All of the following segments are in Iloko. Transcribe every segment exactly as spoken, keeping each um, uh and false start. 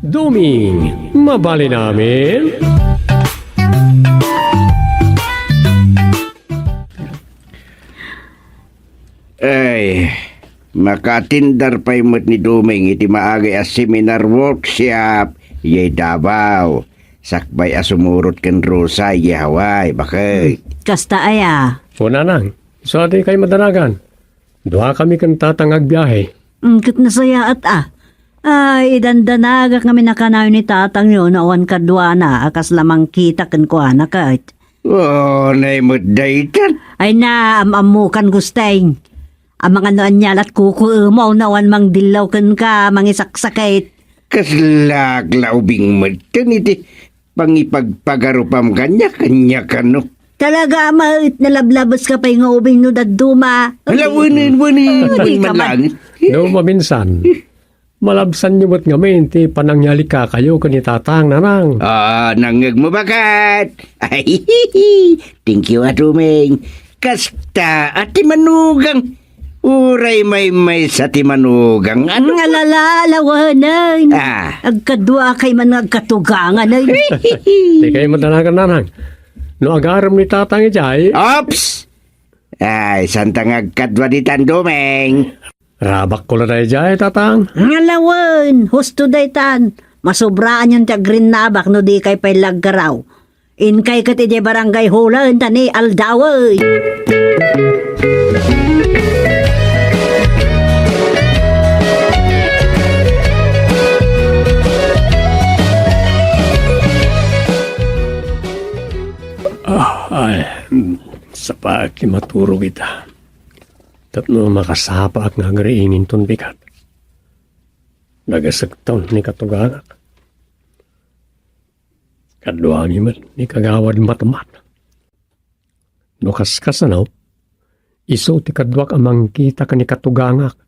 Duming, mabalin amin? Ay, makaatindar pay met ni Duming iti maagay a seminar workshop idiay Davao, sakbay a sumurot ken Rosa idiay Hawaii, baket. Kasta aya? O, nanang, isu a dikay madanagan. Duakami ken tatang agbiahe. Mm, ket nasayaat a. Ay, idandanagak ngamin a kanayon ni tatangyo no awan kaduana a kasla mangkita kenkuana ket. O, nay met daytan. Ay na, am-ammokan, Gusteng. Amangan no ania lat kukuemaw no awan mangdillaw kenka, mangisaksakit. Kaslak la ubing metten iti pangipagpagarupam kaniak, kaniak kano. Talaga, ama, et nalablabeska pay nga ubing no dadduma. Hala, wen, wen, wen, ah, wen di ka man man. No maminsan, malabsanyo met ngamin ti panangyalikakayo ken ni Tatang, Nanang. Ah, nangngegmo, baket. Ay, thank you, a Duming. Kasta, a ti manugang. Uray maymaysa ti manugang, ano? Nga lala, lawanen. Ah. Agkaduakay man nga agkatugangan, ay. Dikay madanagan, Nanang. No agarem ni Tatang idiay. Ops! Ay, santa nga agkadua ditan, Duming. Rabakko la daydiay, Tatang. Nga lawen, husto daytan. Masobraanyon ti agrinnabak no dikay pay laggaraw. Inkay ket idiay barangay hall-en ta ni aldawen. Ah, ay, mm, sapaak ti maturog ita. Tapno makasapaak nga agriinginton bigat. Nagasekton ni katugangak. Kaduami met ni Kagawad Matmat. No kaskasano, isu ti kaduak a mangkita ken ni katugangak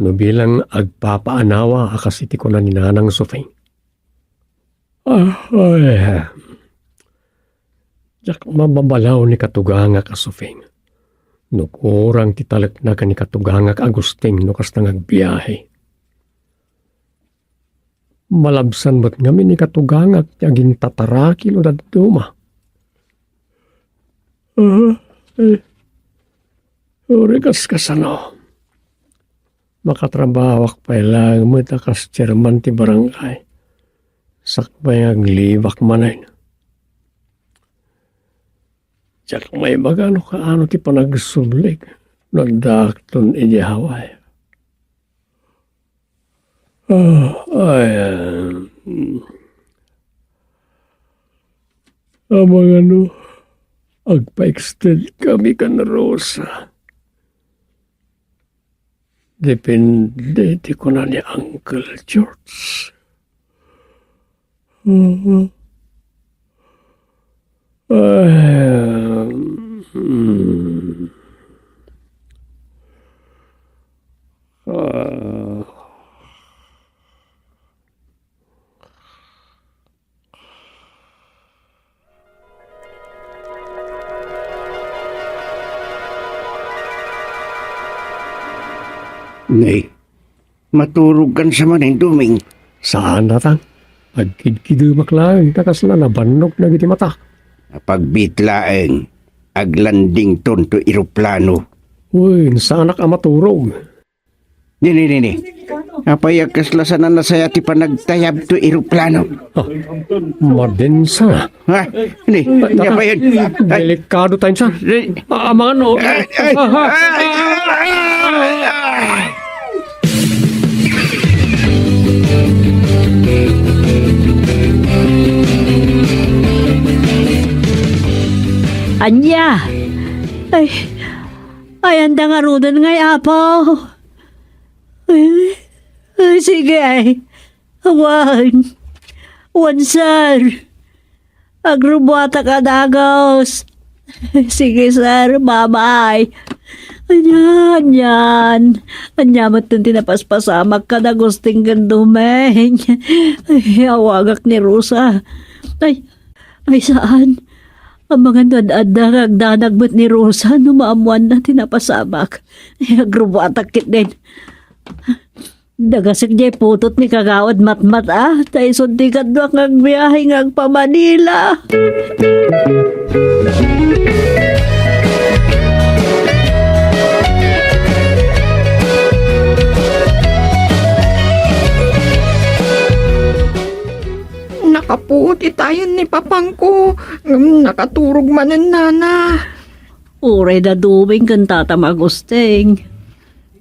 no bilang agpapaanawa a kas iti kuna ni Nanang Sufing. Ah, ay. Diak mababalaw ni katugangak a Sufing. No kurang ti talekna ken ni katugangak Agustin no kasta nga agbiahe. Malabsan met ngamin ni katugangak ti agintataraki no dadduma. Ah, eh. Uray kaskasano. Makatrabahoak pay laeng met a kas chairman ti barangay. Sakbay nga aglibak manen. Diak maibaga no kaano ti panagsublik no addaakton idiay Hawaii. Ah, ay, ah, mm. Amangan no agpa-extend kami kan Rosa. Depende ti kuna ni Uncle George. Mhm. Ay, mm. Ah. Nay, maturogkan sa manen, Duming? Saan, Tatang. Agkidkidemak laeng ta kasla nabannog dagiti matak. Apagbit laeng, aglandington to eroplano. Uy, saanak a maturog. Nini, nini. Apay a kasla saan a nasayaat ti panagtayab to eroplano? Ah, madin sa. Ha? Ni, ni, apay yan? Ay. Delikado tayo sa. Ni. Ah, mga ano? Ay, ay, Ah, ah, ay, ah, ay, ah, ay, ay. Ania? Ay, ay, anda ngaruden ngay, Apo? Ay, ay, sige, ay. Wen. Wen, sir. Agrubuatak a dagus. Sige, sir. Bye-bye. Ania, anian. Ania met ti napaspasamak kada Agustin ken Duming. Ay, awagak ni Rosa. Ay, ay, saan? Amangan no ad-adda nga agdanag met ni Rosa no maammuanna ti napasamak. Ay, agrubuatak ketdin. Dagasek jay putot ni Kagawad Matmat, a, ta isu ti kaduak nga agbiahe nga agpa-Manila. Nakapuot itayen ni papangko, ngem nakaturog manen nana. Uray da Dumeng ken Tata Agusting.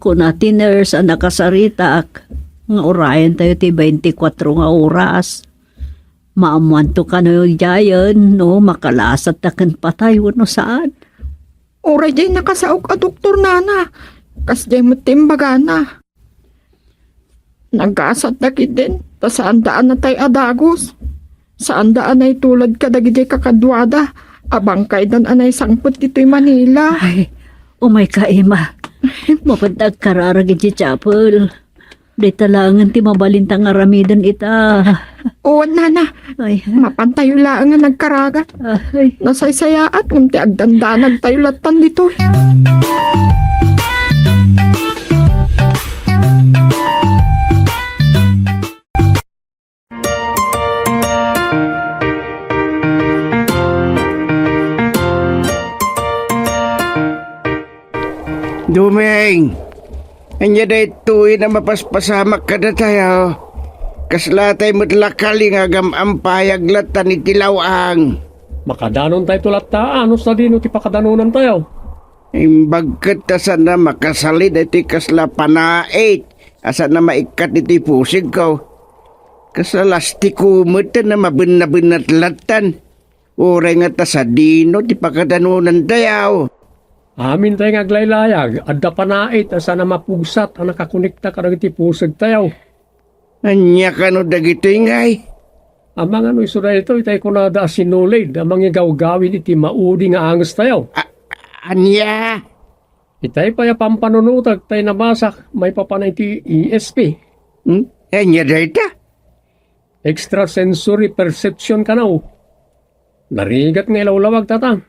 Kuna ti nurse a nakasaritak nga urayentayo ti twenty-four nga oras. Maammoanto kano idiayen no makalasatta ken patay wenno saan. Uray diay nakasaok a doktor, nana. Kasdiay met ti imbagana. Nagasatda ketdin, ta saanda a natay a dagus. Saanda a naitulad kadagiti kakaduada a bangkaydan a naisangpet ditoy Manila. Ay, umayka, Ima. Mapanda agkararag iti chapel. Dayta laengen ti mabalinta nga aramiden ita. Wen, nana. Ay. Mapantayo laeng nga nagkararag. Ay. Nasaysayaat, ngem ti agdandanagtayo lattan ditoy. Dumeng, ania daytoy a mapaspasamak kadatayo? Kasla tay met lakali nga agam-ampayag lattan iti law-ang. Makadanontayto latta, a, no sadino ti pakadanonantayo. Imbag ket ta saan a makasali daytoy kasla panait a saan a maikkat iti pusigko. Kasla lastiko met a mabennabennat lattan. Uray nga ta sadino ti pakadanonantayo. Amintay nga aglaylayag, adda panait a saan a mapugsat a nakakonekta kadagiti pusigtayo. Ania kano dagitoy ngay? Amangan no isu daytoy, tay kunada a sinulid a mangigawgawid iti maudi nga angestayo. A-, ania? Itay pay a pampanunotek tay nabasak maipapan iti E S P. Hmm? Ania dayta? Extrasensory perception kano. Narigat nga ilawlawag, Tatang.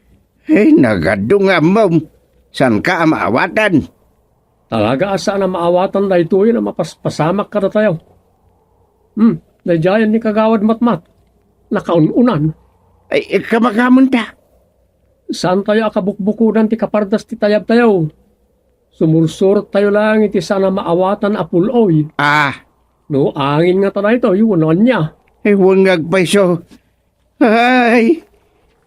Ay, nagadu nga ammom. Saanka a maawatan? Talaga a saan a maawatan daytoy a mapaspasamak kadatayo. Hmm, daydiayen ni Kagawad Matmat. Nakaun-unan. Ay, kamakamunta. Saantayo a kabukbukodan ti kapardas ti tayabtayo. Sumursurottayo laeng iti saan a maawatan a pul-oy. Ah. No angin ngata daytoy, wenno ania? Ay, wen nga agpayso. Ay,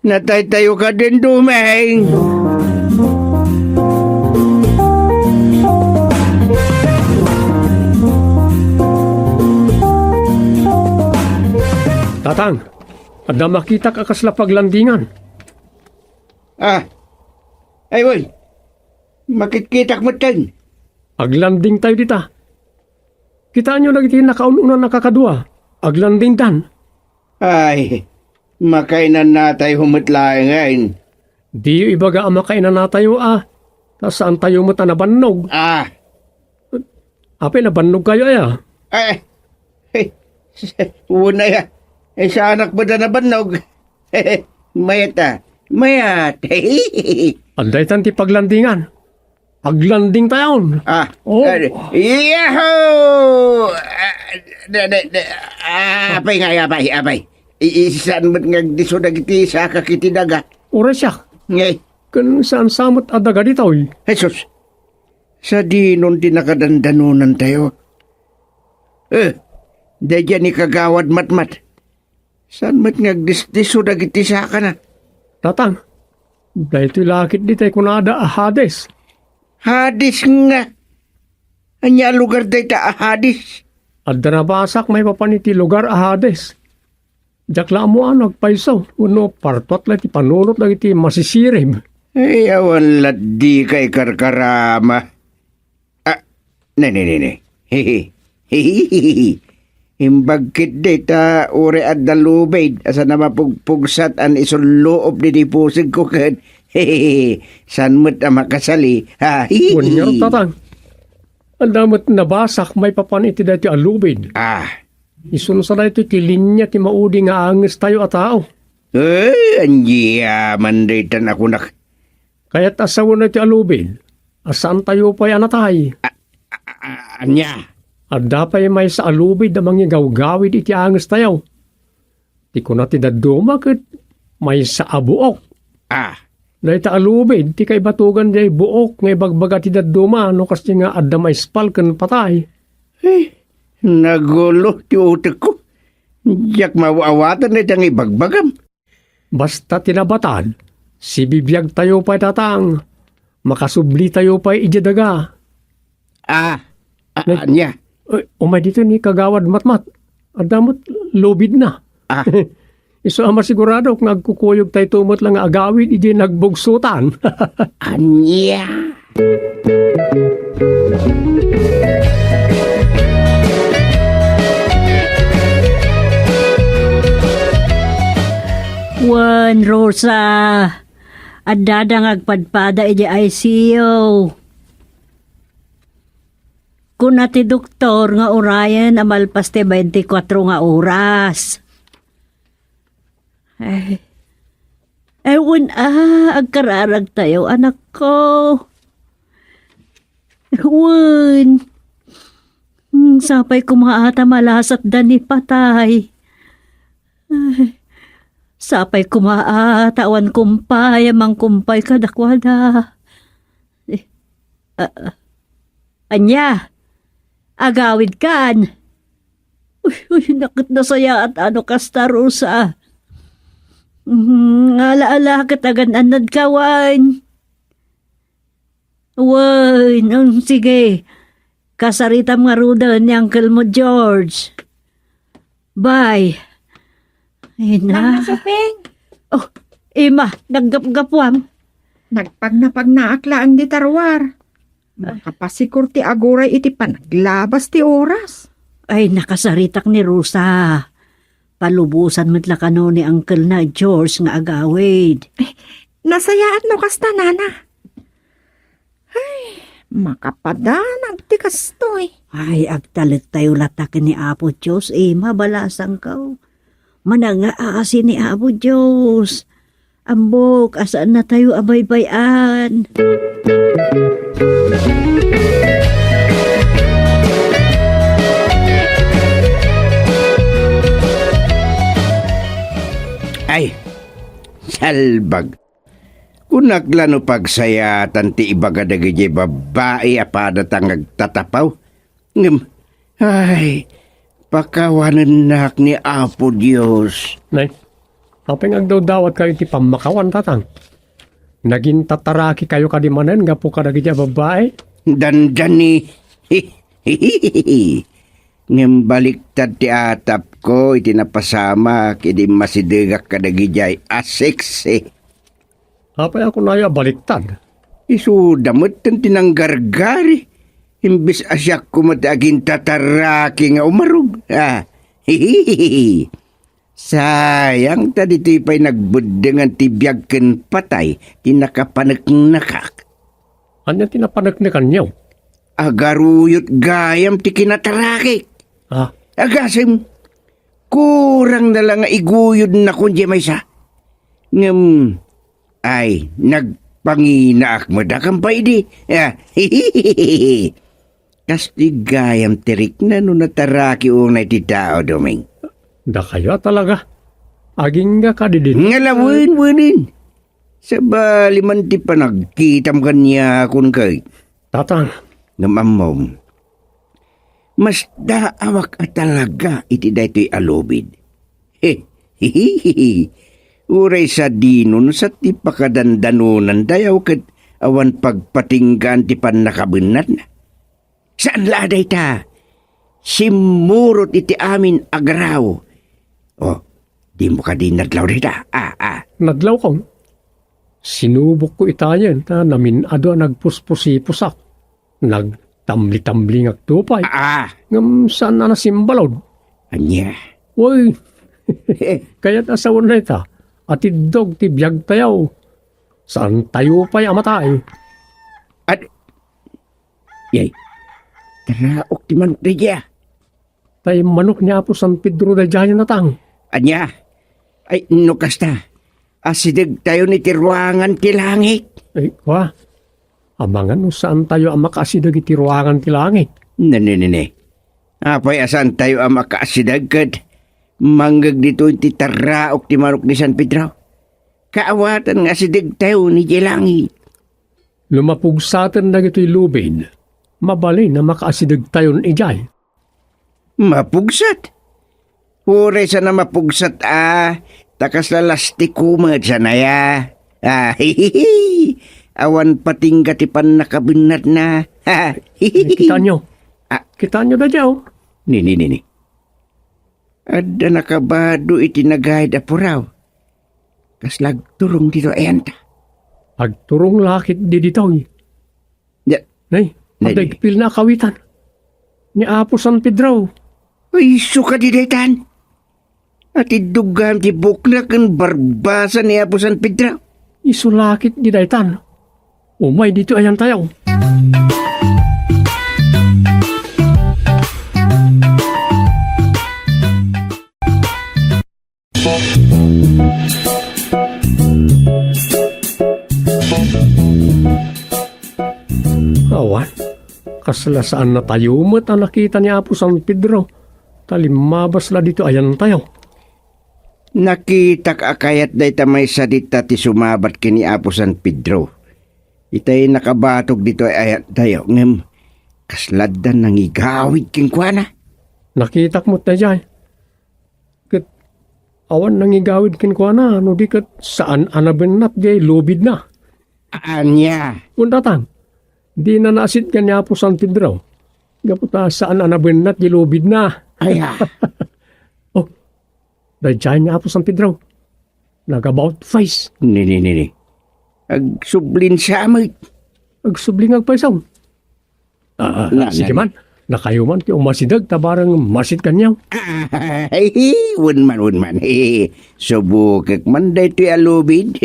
nataytayo kadin, Dumeng. Tatang, adda makitak a kasla paglandingan. Ah. Ay, wen. Makitkitak metten. Aglandingtayo dita. Kitaenyo dagiti nakaun-unan a kakadua. Aglandingdan. Ay, makainannatayo met laengen. Diyo ibaga a makainannatayo a, ta saantayo met a nabannog. Ah. Apay, nabannogkayo aya? Ay, ay, wen aya. Ay, saanak met a nabannog. Mayat a. Mayat. Adda itan ti paglandingan. Aglandingtayon. Ah, oh. Eh, yahoo! Ah, da, da, da, ah, apay nga, apay, apay. I-, i-, saan met nga agdisso dagiti saka iti daga? Uray siak. Ngay. Ken saan sa met a daga ditoy? Jesus. Sadinon ti nakadandanonantayo? Eh, daydiay ni Kagawad Matmat. Saan met nga agdisdisso dagiti sakana? Tatang, daytoy la ketdi tay kunada a Hades. Hades nga? Ania a lugar dayta a Hades? Adda nabasak maipapan iti lugar a Hades. Diak la ammo a no agpayso wenno partuat la iti panunot dagiti masisirib. Ay, awan la dika ikarkarama. Ah, ne, ne, ne, ne. Imbag ketdi ta uray adda lubid a saan a mapugpugsat a naisulluop ditoy pusigko ket saan met a makasali. Ha? Wen ngarud, Tatang. Adda met nabasak maipapan iti daytoy a lubid. Ah. Isun sa daytoy ti linia ti maudi nga angestayo a tao. Eh, ania man daytan a kunak. Kayat a sawen daytoy a lubid, a saantayo pay a natay. A-, a-, a-, ania? Adda pay maysa a lubid a mangigawgawid iti angestayo. Ti kuna ti dadduma ket maysa a buok. Ah. Dayta a lubid ti kaibatugan diay buok nga ibagbaga ti dadduma no kasdi nga adda maispal ken patay. Eh, nagulo ti utekko. Diak maaw-awatan dayta nga ibagbagam. Basta ti nabatad, sibibiagtayo pay, Tatang. Makasublitayo pay idiay daga. Ah, a-, Nay-, ania? Eh, umay ditoy ni Kagawad Matmat. Adda met lubidna. Ah. Isu a masiguradok nga agkukuyogtayto met la nga agawid idiay nagbugsotan. Ania? Wen, Rosa, addada nga agpadpada idiay I C U. Kuna ti doktor nga urayen a malpas ti twenty-four nga oras. Ay. Ay, wen, ah, agkararagtayo, anakko. Wen. Hmm, sapay koma a ta malasatda ni patay. Ay, sapay koma a ta awan kumpay a mangkumpay kadakuada. Eh, ah, ah. Ania? Agawidkan? Uy, uy, naket nasayaat a no kasta, Rosa. Mhm, ala-ala ket agan-annadka wen. Wen, um, sige. Kasaritam ngaruden ni Uncle mo, George. Bye. Ay na. Nana Suping. Oh, Ima, naggapgapuam. Nagpagnapagnaak laeng dita ruar. Makapasikor ti aguray iti panaglabas ti oras. Ay, nakasaritak ni Rosa. Palubosan met la kano ni Uncle na George nga agawid. Eh, nasayaat no kasta, Nana. Ay, makapadanag ti kastoy. Ay, agtalektayo latta ken ni Apo Dios, eh, mabalasangkaw. Manangaasi ni Apo Dios. Ambok, a saannatayo a baybay-an. Ay, salbag. Kunak la no pagsayaatan ti ibaga dagidiay babbai a padata nga agtatapaw. Ngem, ay, pakawanennak ni Apo Dios. Nay, apay nga agdawdawatkayo iti pammakawan, Tatang? Nagintatarakikayo kadi manen gapu kadagiti a babbai? Dandani. Ngem baliktad ti atapko iti napasamak idi immasidegak kadagidiay a seksi. Apay a kunayo a baliktad? Isuda metten ti nanggargari, imbes a siak koma ti agintataraki nga umarog. Ah, hihihihi. Sayang ta ditoy pay nagbeddengan ti biag ken patay ti nakapaneknekak. Ania ti napaneknekanyo? Agaruyot gayam ti kinatarakik. Ah. Agasem, kurang na la nga iguyodnakon diay maysa. Ngem, ay, nagpanginaak met a kan pay idi. Ah, kastoy gayam ti rikna no nataraki unay ti tao, Doming. Dakayo a talaga. Agingga kadi ditoy. Ngala, wen, wenen. Sabali man ti panagkitam kaniakon kay. Tatang. Ngem ammom, masdaawak a talaga iti daytoy a lubid. He, hihihihi. Uray sadino no sa ti pakadandanonandayo ket awan pagpatinggaan ti pannakabennatna. Saan la a dayta? Simmurot iti amin a garaw. Oh, dimo kadi nadlaw dayta? Ah, ah. Nadlawkon. Sinubokko itayen ta namin-ado a nagpuspusipusak. Nagtamli-tamlingakto pay. Ah, ah. Ngem saan a nasimbalud. Ania? Uy, kayat a sawen dayta. Atiddog ti biagtayo. Saantayo pay a matay. Ad-, Yay. Taraok ti manok daydiay. Tay manok ni Apo San Pedro daydiay, Tatang. Ania? Ay, no kasta, asidegtayon iti ruangan ti langit. Ay, kua? Amangan no saantayo a makaasideg iti ruangan ti langit. Nene, nene. Apay a saantayo a makaasideg ket mangngeg ditoy ti tarraok ti manok ni San Pedro? Kaawatan nga asidegtayon idiay langit. No mapugsaten dagitoy lubid, mabalin a makaasidegtayon idiay. Mapugsat? Uray saan a mapugsat a, ta kasla lastiko met saan aya. Ah, awan patingga ti pannakabennatna. Kitaenyo. Ah. Kitaenyo daydiay, oh. Nini, nini. Adda nakabado iti nagayad a puraw. Kasla agturong ditoy ayanta. Agturong la ketdi ditoy. Ya. Nay, nay, adda nay. Igpilna a kawitan ni Apo San Pedro. Ay, isu kadi daytan. Atiddog gayam ti bukna ken barbasa ni Apo San Pedro. Isu la ketdi daytan. Umay ditoy ayantayo. Awan, kasla saannatayo met a nakita ni Apo San Pedro, ta limmabas la ditoy ayantayo. Nakitak a kayat dayta maysa dita ti sumabat ken ni Apo San Pedro. Itay nakabatog ditoy ayantayo, ngem kasla adda nangigawid kenkuana. Nakitak met daydiay. Ket awan nangigawid kenkuana, no di ket saan a nabennat diay lubidna. Ania? Wen, tatang, dina naasitgan ni Apo San Pedro. Gapu ta saan a nabennat diay lubidna. Aya. Oh, daydiay ni Apo San Pedro. Nag-about face. Nini, nini. Agsublin sa met. Agsubli nga agpayso. Ah, ah, na, sige na, man. Nakayo man ti umasideg ta bareng maasitganyo. Ay, wen man, wen man. Subokek man daytoy a lubid.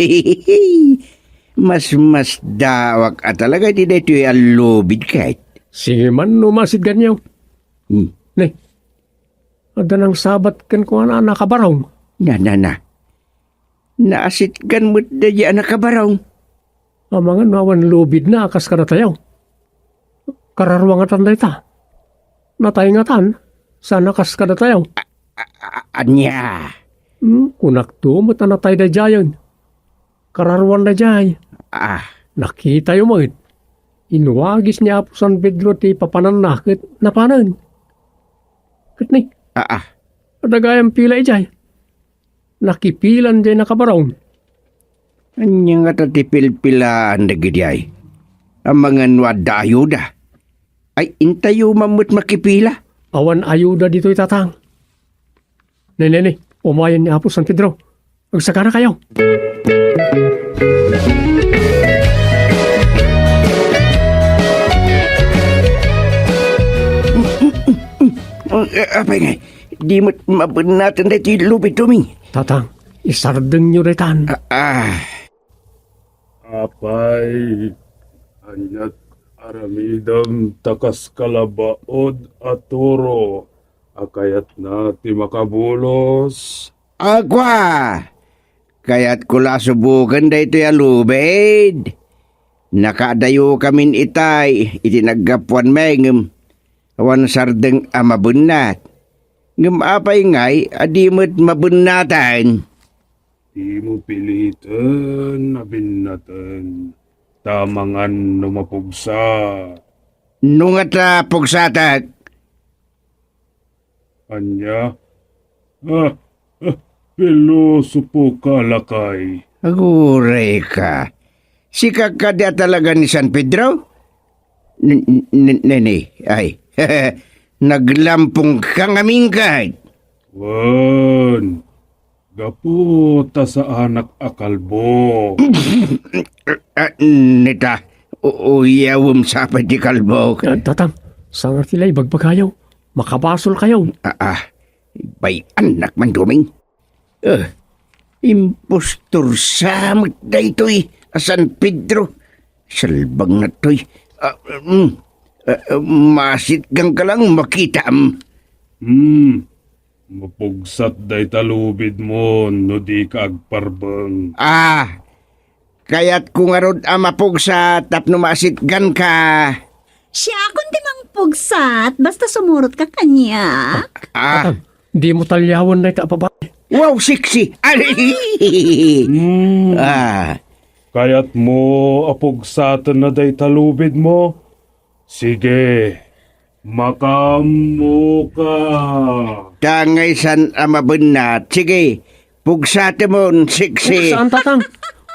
Mas, mas dawak a talaga ti daytoy a lubid ket. Sige man no maasitganyo. Hmm. Ne, adda nangsabat kenkuana a nakabarong. Na, na, na. Naasitgan met daydiay a nakabarong. Amangan no awan lubidna a kas kadatayo. Kararuangatan dayta. Natayngatan, saan a kas kadatayo. A-, a-, a-, ania? Hmm, kunakto met a natay daydiayen. Kararuan daydiay. Ah. Nakitayo met. Inwagis ni Apo San Pedro ti papananna ket napanen. Ket ni, ah, ah, adda gayam pila idiay. Nakipilan diay nakabarong. Ania ngata ti pilpilaan dagidiay? Amangan no adda ayuda. Ay, intayo man met makipila. Awan ayuda ditoy, tatang. Ne, ne, ne, umayen ni Apo San Pedro. Agsakanakayo. Eh, apay ngay, di met mabennaten daytoy lubid, Doming. Tatang, isardengyo daytan. Ah, ah. Apay, aniat aramidem ta kas kalabaod a toro a kayatna ti makabulos? Agwa! Kayatko la a suboken daytoy a lubid. Nakaadayokamin itay iti naggapuanmi ngem awan sardeng a mabennat. Ngem apay ngay a di met mabennaten? Dimo piliten a bennaten, ta amangan no mapugsa. No ngata pugsatek? Ania? Ah, ah, pilosopo ka, lakay. Aguray ka. Sika kadi a talaga ni San Pedro? N-, n-, n-, nene, ay. Naglampong ka ngamin, ket. Wen, gapu ta saanak a kalbo. Ah, neta, u-, uyawem sa pay ti kalbo. Ah, tatang, saan ti la ibagbagayo? Makabasolkayo. Ah, ah, bay-annak man, Doming. Eh, impostor sa met daytoy a San Pedro. Salbang natoy. Ah, mm, ah, ah, masitgan ka lang makitaam. Hmm. Mapugsat dayta lubidmo no dika agparbeng. Ah, kayatko ngarud a mapugsat tapno maasitganka. Siakon ti mangpu-, Pugsat, basta sumurot ka kaniak. Ah, Tatang, dimo taliawen dayta a babai. Wow, sexy! Ay! Hmm. Ah. Kayatmo a pugsatenna dayta lubidmo? Sige, makaammoka. Tangay san a mabennat. Sige, pugsatemon, sexy. Saan, Tatang?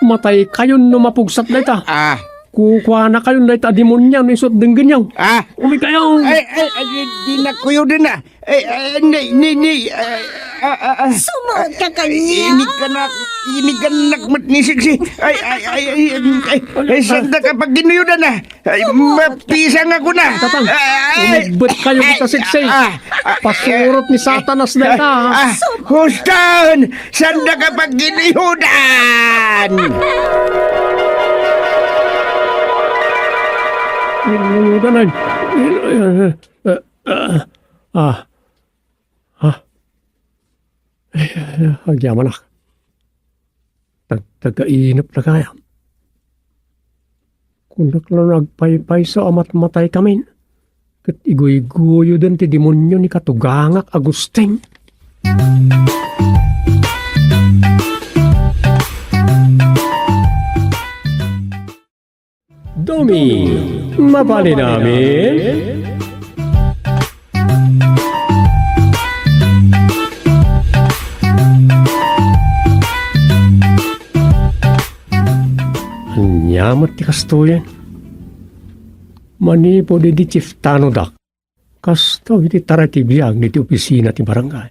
Mataykayon no mapugsat dayta. Ah. Kukuanakayon dayta a demonio no isu a denggenyo. Ah. Umikayo. Ay, ay, ay, di, di na kuyo din, ah. Ay, ay, ni, ni, ni, ay, ah, ah, ah. Sumurot ka kaniak. Inigkanak, inigkanak met ni sexy. Ay, ay, ay, ay, ay, ay, sanda ka pagginuyudan, ah. Ay, mapisang ako na. Tatang, ay, umibbet kayo dita, sexy. Ah, ah, pasurot ni Satanas dayta, ah. Ah, huston, sanda ka pagginuyudan. Ginuyudan, ay. Ah, ah, ah. Eh, agyamanak. Tagtagainep na gayam. Kunak la no agpaypayso a matmataykamin, ket iguyguyoden ti demonio ni katugangak a Gusting. Domi, mabalin amin? Ania met ti kastoyen? Manipud idi chieftainodak, kastoy ti taray ti biag ditoy opisina ti barangay.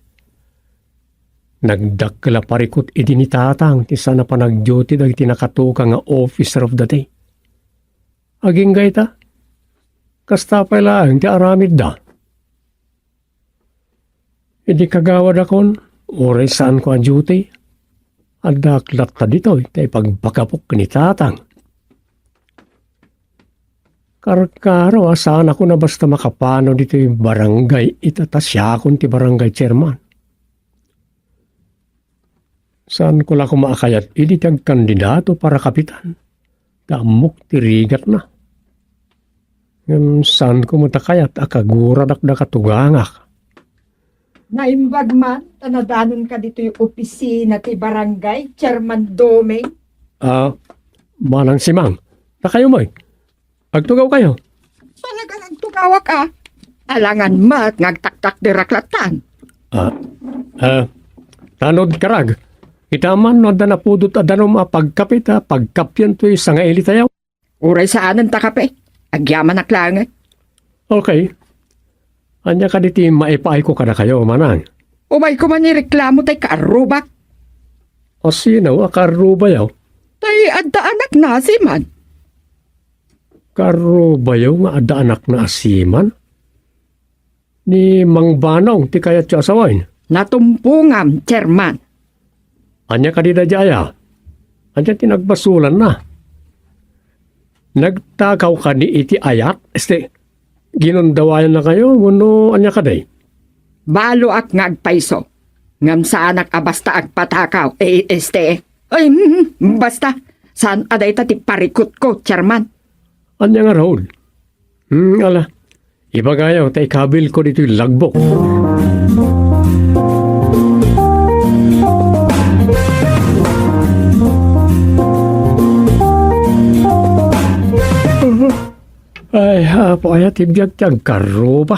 Nagdakkel a parikut idi ni Tatang ti saan a panagduty dagiti nakatukang nga officer of the day. Agingga ita, kasta pay laeng ti aramidda. Idi kagawad akon, uray saanko a duty, addaak latta ditoy ta ipagbagabok ken ni Tatang. Karkaro a saanakon a basta makapano ditoy barangay ita ta siakon ti barangay chairman. Saanko la koma a kayat idi ti agkandidato para kapitan, ta ammok ti rigatna. Ngem saanko met a kayat a kaguradak da katugangak. Naimbag man ta nadanonka ditoy opisina ti barangay, Chairman Doming? Ah, Manang Simang, dakayo met. Agtugawkayo. Talagan agtugawak, a. Alangan met nga agtaktakderak lattan. Ah, ah, tanod karag. Ita man no adda napudot a danum a pagkapi ta pagkapian toy sangaili tayo. Uray saanen ta kape. Agyamanak laengen. Okay. Ania kadi ti maipaayko kadakayo, manang? Umayko man ireklamo tay kaarrubak. A sino a kaarrubayo? Tay adda anakna a siman. Kaarrubayo nga adda anakna a siman? Ni Mang Banong ti kayatyo a sawen? Natumpongam, Chairman. Ania kadi daydiay, a? Ania ti nagbasolanna? Nagtakaw kadi iti ayat? Este, ginundawayannakayo wenno ania kadi? Baloak nga agpayso. Ngem saanak a basta agpatakaw. E, este, ay, mm, basta. Saan a dayta ti parikutko, Chairman? Ania nga, Raul? Hmm, ala. Ibagayo ta ikabilko ditoy lagbok. Ay, apo, aya ti biag ti agkarruba.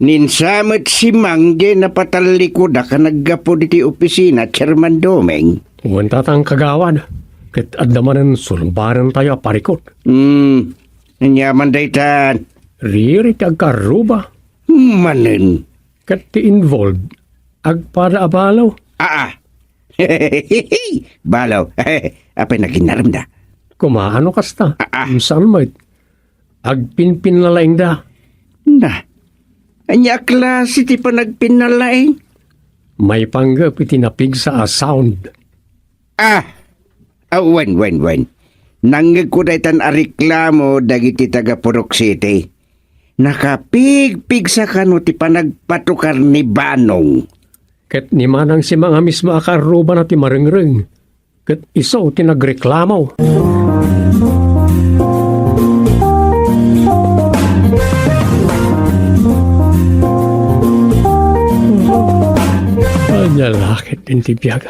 Ninsamet si Mang diay napatallikudak a naggapu ditoy opisina, Chairman Doming. Wen, Tatang, kagawad, ket adda manen sulbarentayo a parikut. Hmm, ania man daytan? Riri ti agkarruba. Manen. Ket ti involved, agpada a balo. Aa. Balo. Apay naginaremda? Kumaano kasta? Aa. Saan met? Agpinpinnalaingda. Na, ania a klase ti panagpinnalaing? Maipanggep iti napigsa a sound. Ah! Ah, wen, wen, wen. Nangngegko daytan a reklamo dagiti taga Purok City. Nakapigpigsa kano ti panagpatukar ni Banong. Ket ni Manang Simang a mismo a kaarrubana ti marengreng. Ket isu ti nagreklamo. Nia la ketdin ti biag.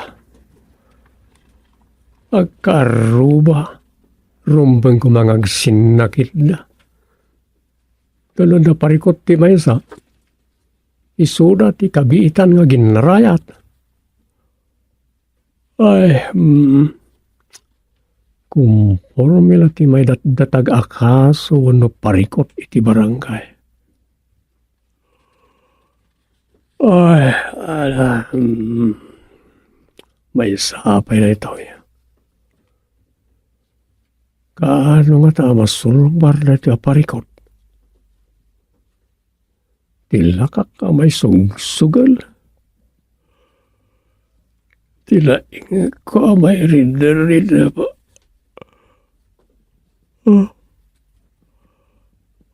Agkaarruba, rumbeng koma nga agsinnakitda. Tulod a parikut ti maysa, isuda ti kabiitan nga aginarayat. Ay, mm, kumporme la ti maidatdatag a kaso wenno parikut iti barangay. Ay, ala, mm, maysa pay daytoy. Kaano ngata a masulbar daytoy a parikut? Ti lakak a maisugsugel. Ti laingekko a mairidderridep. Oh.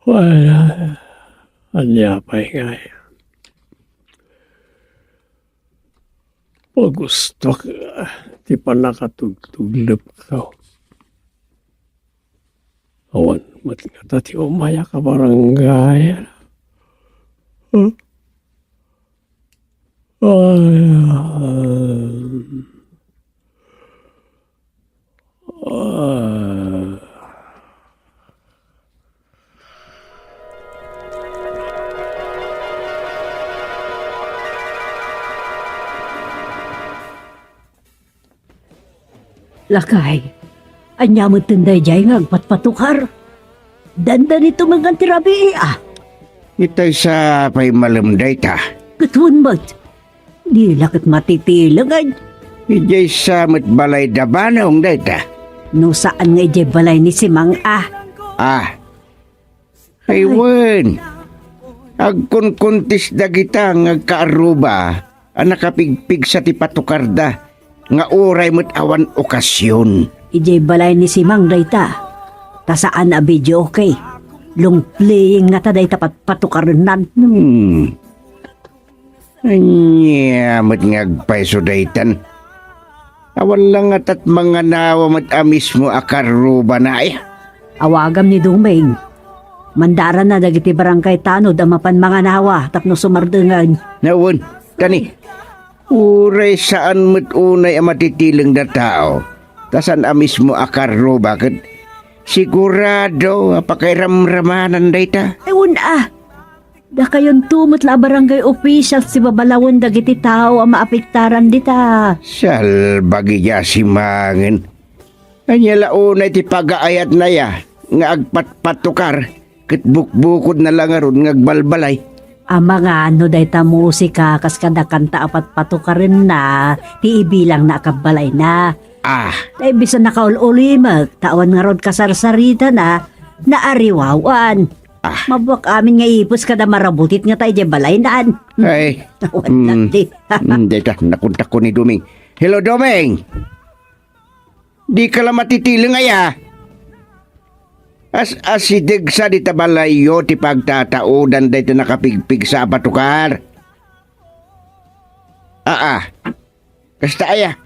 Wala. Ania pay ngay? Pagustok ti pannakatugtuglep ko. Awan met ngata ti umay a kabarangay. Huh? Ay, ah, ah. Lakay, ania metten daydiay nga agpatpatukar? Dandanito met ngarud ti rabii, a. Itay sa pay malem dayta. Ket wen met, di la ket matitilengen. Idiay sa met balay da Banong dayta. No saan nga idiay balay ni Simang, a. Ah, Ay, wen. Agkunkuntis dagita nga agkaarruba a nakapigpigsa ti patukarda nga uray met awan okasion. Idiay balay ni Simang dayta. Ta saan a videoke. Long playing ngata dayta patpatukarennan. Hmm. Ania met nga agpayso daytan? Awan la ngata ti manganawa met a mismo a karrubana, aya? Awagam ni Doming. Mandaranna dagiti barangay tanod a mapan manganawa tapno sumardengen. Nawen, kani, uray saan met unay a matitileng a tao, ta saan a mismo a karruba ket sigurado a pakairamramanan dayta. Ay, wen a. Dakayonto met la a barangay officials ti babalawen dagiti tao a maapektaran dita. Salbagi a Simangen. Ania la unay ti pagaayatna, aya, nga agpatpatukar ket bukbukodna la ngarud nga agbalbalay? Amangan no dayta musika kas kada kanta a patpatukarenna ti ibilangna a kabbalayna. Ah. Tay bisan nakaul-ulimek, ta awan ngarud kasarsaritana, naariwawan. Ah. Mabuak amin nga ipus kada marabutit ngata idiay balaynan. Ay. Awan mm, na di. Mm, dayta, nakontakko ni Doming. Hello, Doming! Dika la matitileng aya? As-asideg sa dita balayyo ti pagtataodan dayta nakapigpigsa a patukar. Aa. Kasta aya.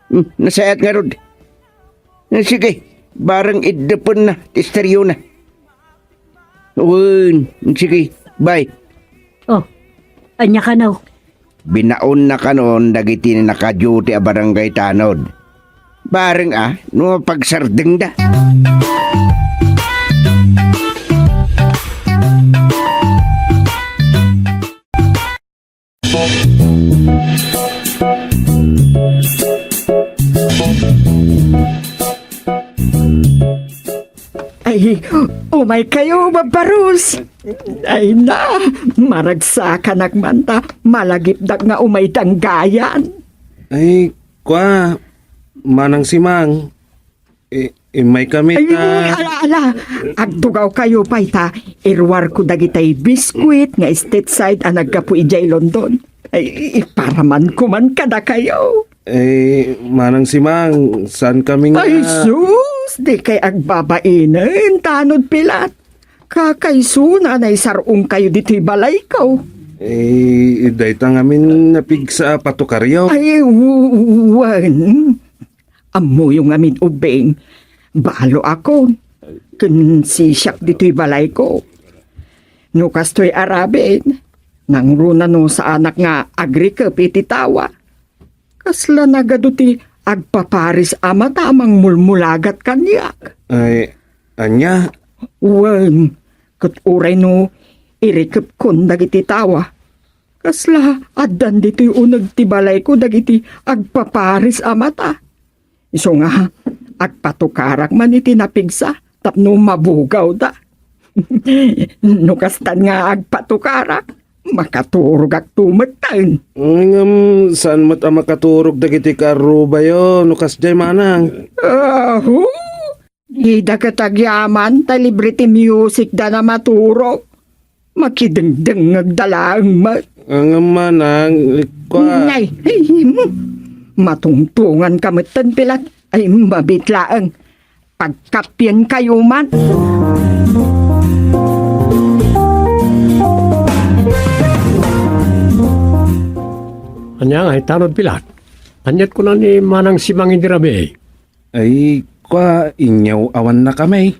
Hmm, nasayaat ngarud. Eh, sige, bareng iddepenna ti esteriona. Wen, sige, bye. Oh, ania kano? Binaonna kanon dagiti naka-duty a barangay tanod. Bareng a, no pagsardengda. Ay, umay kayo, Babbarus. Ay na, maragsakanak man ta, malagipdak nga umay danggayan. Ay, kwa, Manang Simang, I-, immay kami. Ay, ta ala, ala. Agtugaw kayo pay ta iruarko dagitay biskuit nga Stateside a naggapu idiay London. Ay, iparamanko man kadakayo. Eh, Manang Simang, saan kami nga Ay, sus! Di kay agbabainen, tanod pilat. Kakaiso na naisar-ong kayo ditoy balayko. Eh, dayta ngamin napigsa a patukaryo. Ay, wen. Ammoyo ngamin ubbing, balo akon, ken sisiak ditoy balayko. No kastoy araben, Nangruna no saanak nga agrikep iti tawa. Kasla nagadu ti agpaparis a mata a mangmulmulagat kaniak. Ay, ania? Wen, ket uray no irikepkon dagiti tawa, kasla addan ditoy uneg ti balayko dagiti agpaparis a mata. Isu nga, agpatukarak man iti napigsa tapno mabugawda. No kastan nga agpatukarak, makaturogak to metten. Ngem saan met a makaturog dagiti kaarrubayo no kasdiay, manang? Aho! Dida ket agyaman ta libre ti musicda a maturog. Makidengdengngegda laeng met. Ngem manang, kua. Nay, ay, hmm. Matungtonganka metten, Pilat. Ay, mabiit laeng. Pagkapienkayo man. Ania nga itanod, Pilat? Aniat kuna ni Manang Simang idi rabii? Ay, kua, inyaw-awannakami.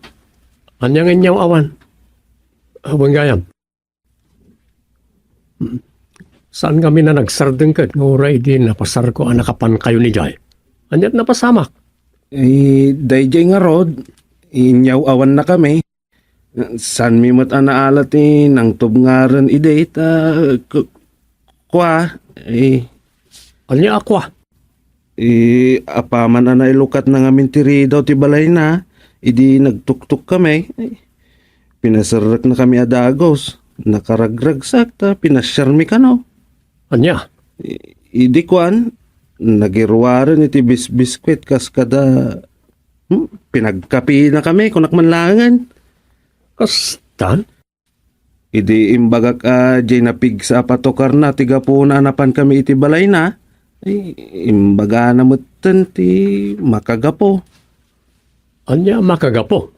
Ania nga inyaw-awan? Awan gayam. Saan kami na nagsardengket nga uray idi napasarko a nakapankayon idiay? Aniat napasamak? Eh, daydiay ngarud, inyaw-awannakami. Saanmi met a naala ti nangtubngaren idi ta, ku-, kua, eh. Ania a kua? Eh, apaman a nailukatna ngamin ti ridaw ti balayna, idi nagtuktokkami, eh, pinaserreknakami a dagus. Nakaragragsak ta pinasiarmi kano. Ania? I-, idi kuan, nagiruaren iti bisbiskuit kas kada, hmm, pinagkapinakami, kunak man laengen. Kastan? Idi imbagak a diay napigsa a patukarna ti gapuna a napankami iti balayna, ay, imbagana metten ti makagapu. Ania makagapu?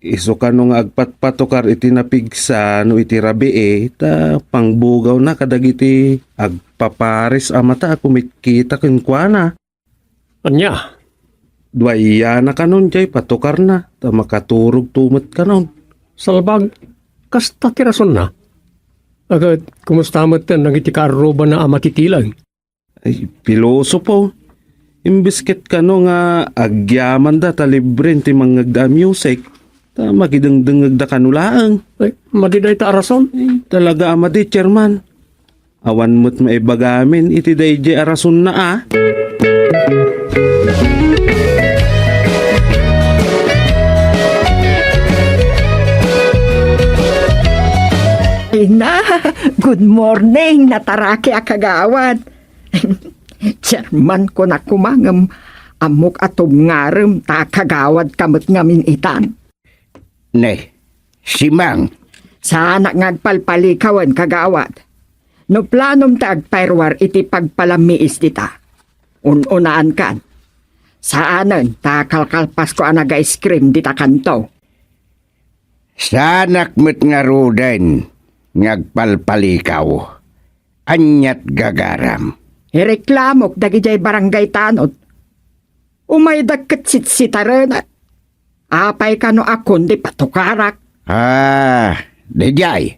Isu kano nga agpatpatukar iti napigsa no iti rabii, ta pangbugawna kadagiti agpaparis a mata a kumitkita kenkuana. Ania? Duayana kanon diay patukarna, ta makaturogto met kanon. Salbag, kasta ti rasonna. Ket kumusta metten dagiti kaarrubana a makikilang? Ay, pilosopo. Imbes ket kano nga agyamanda ta libren ti mangngegda a music, ta makidengdengngegda kano laeng. Ay, madi dayta a rason? Ay, talaga a madi, Chairman. Awan met maibagamin iti daydiay a rasonna a. Ay na, good morning, nataraki a kagawad. Chairman, kunak koma ngem ammok a tubngarem ta kagawad ka met ngamin itan. Ne, Simang. Saanak nga agpalpalikawen, kagawad. No planom ta agpayruar iti pagpalammiis dita, un-unaankan. Saanen ta kalkalpasko a naga-ice cream dita kanto. Saanak met ngaruden nga agpalpalikaw. Aniat gagaram? Ireklamok dagidiay barangay tanod. Umaydak ket sitsitarena. Apay kano a kundi patukarak? Ah, daydiay.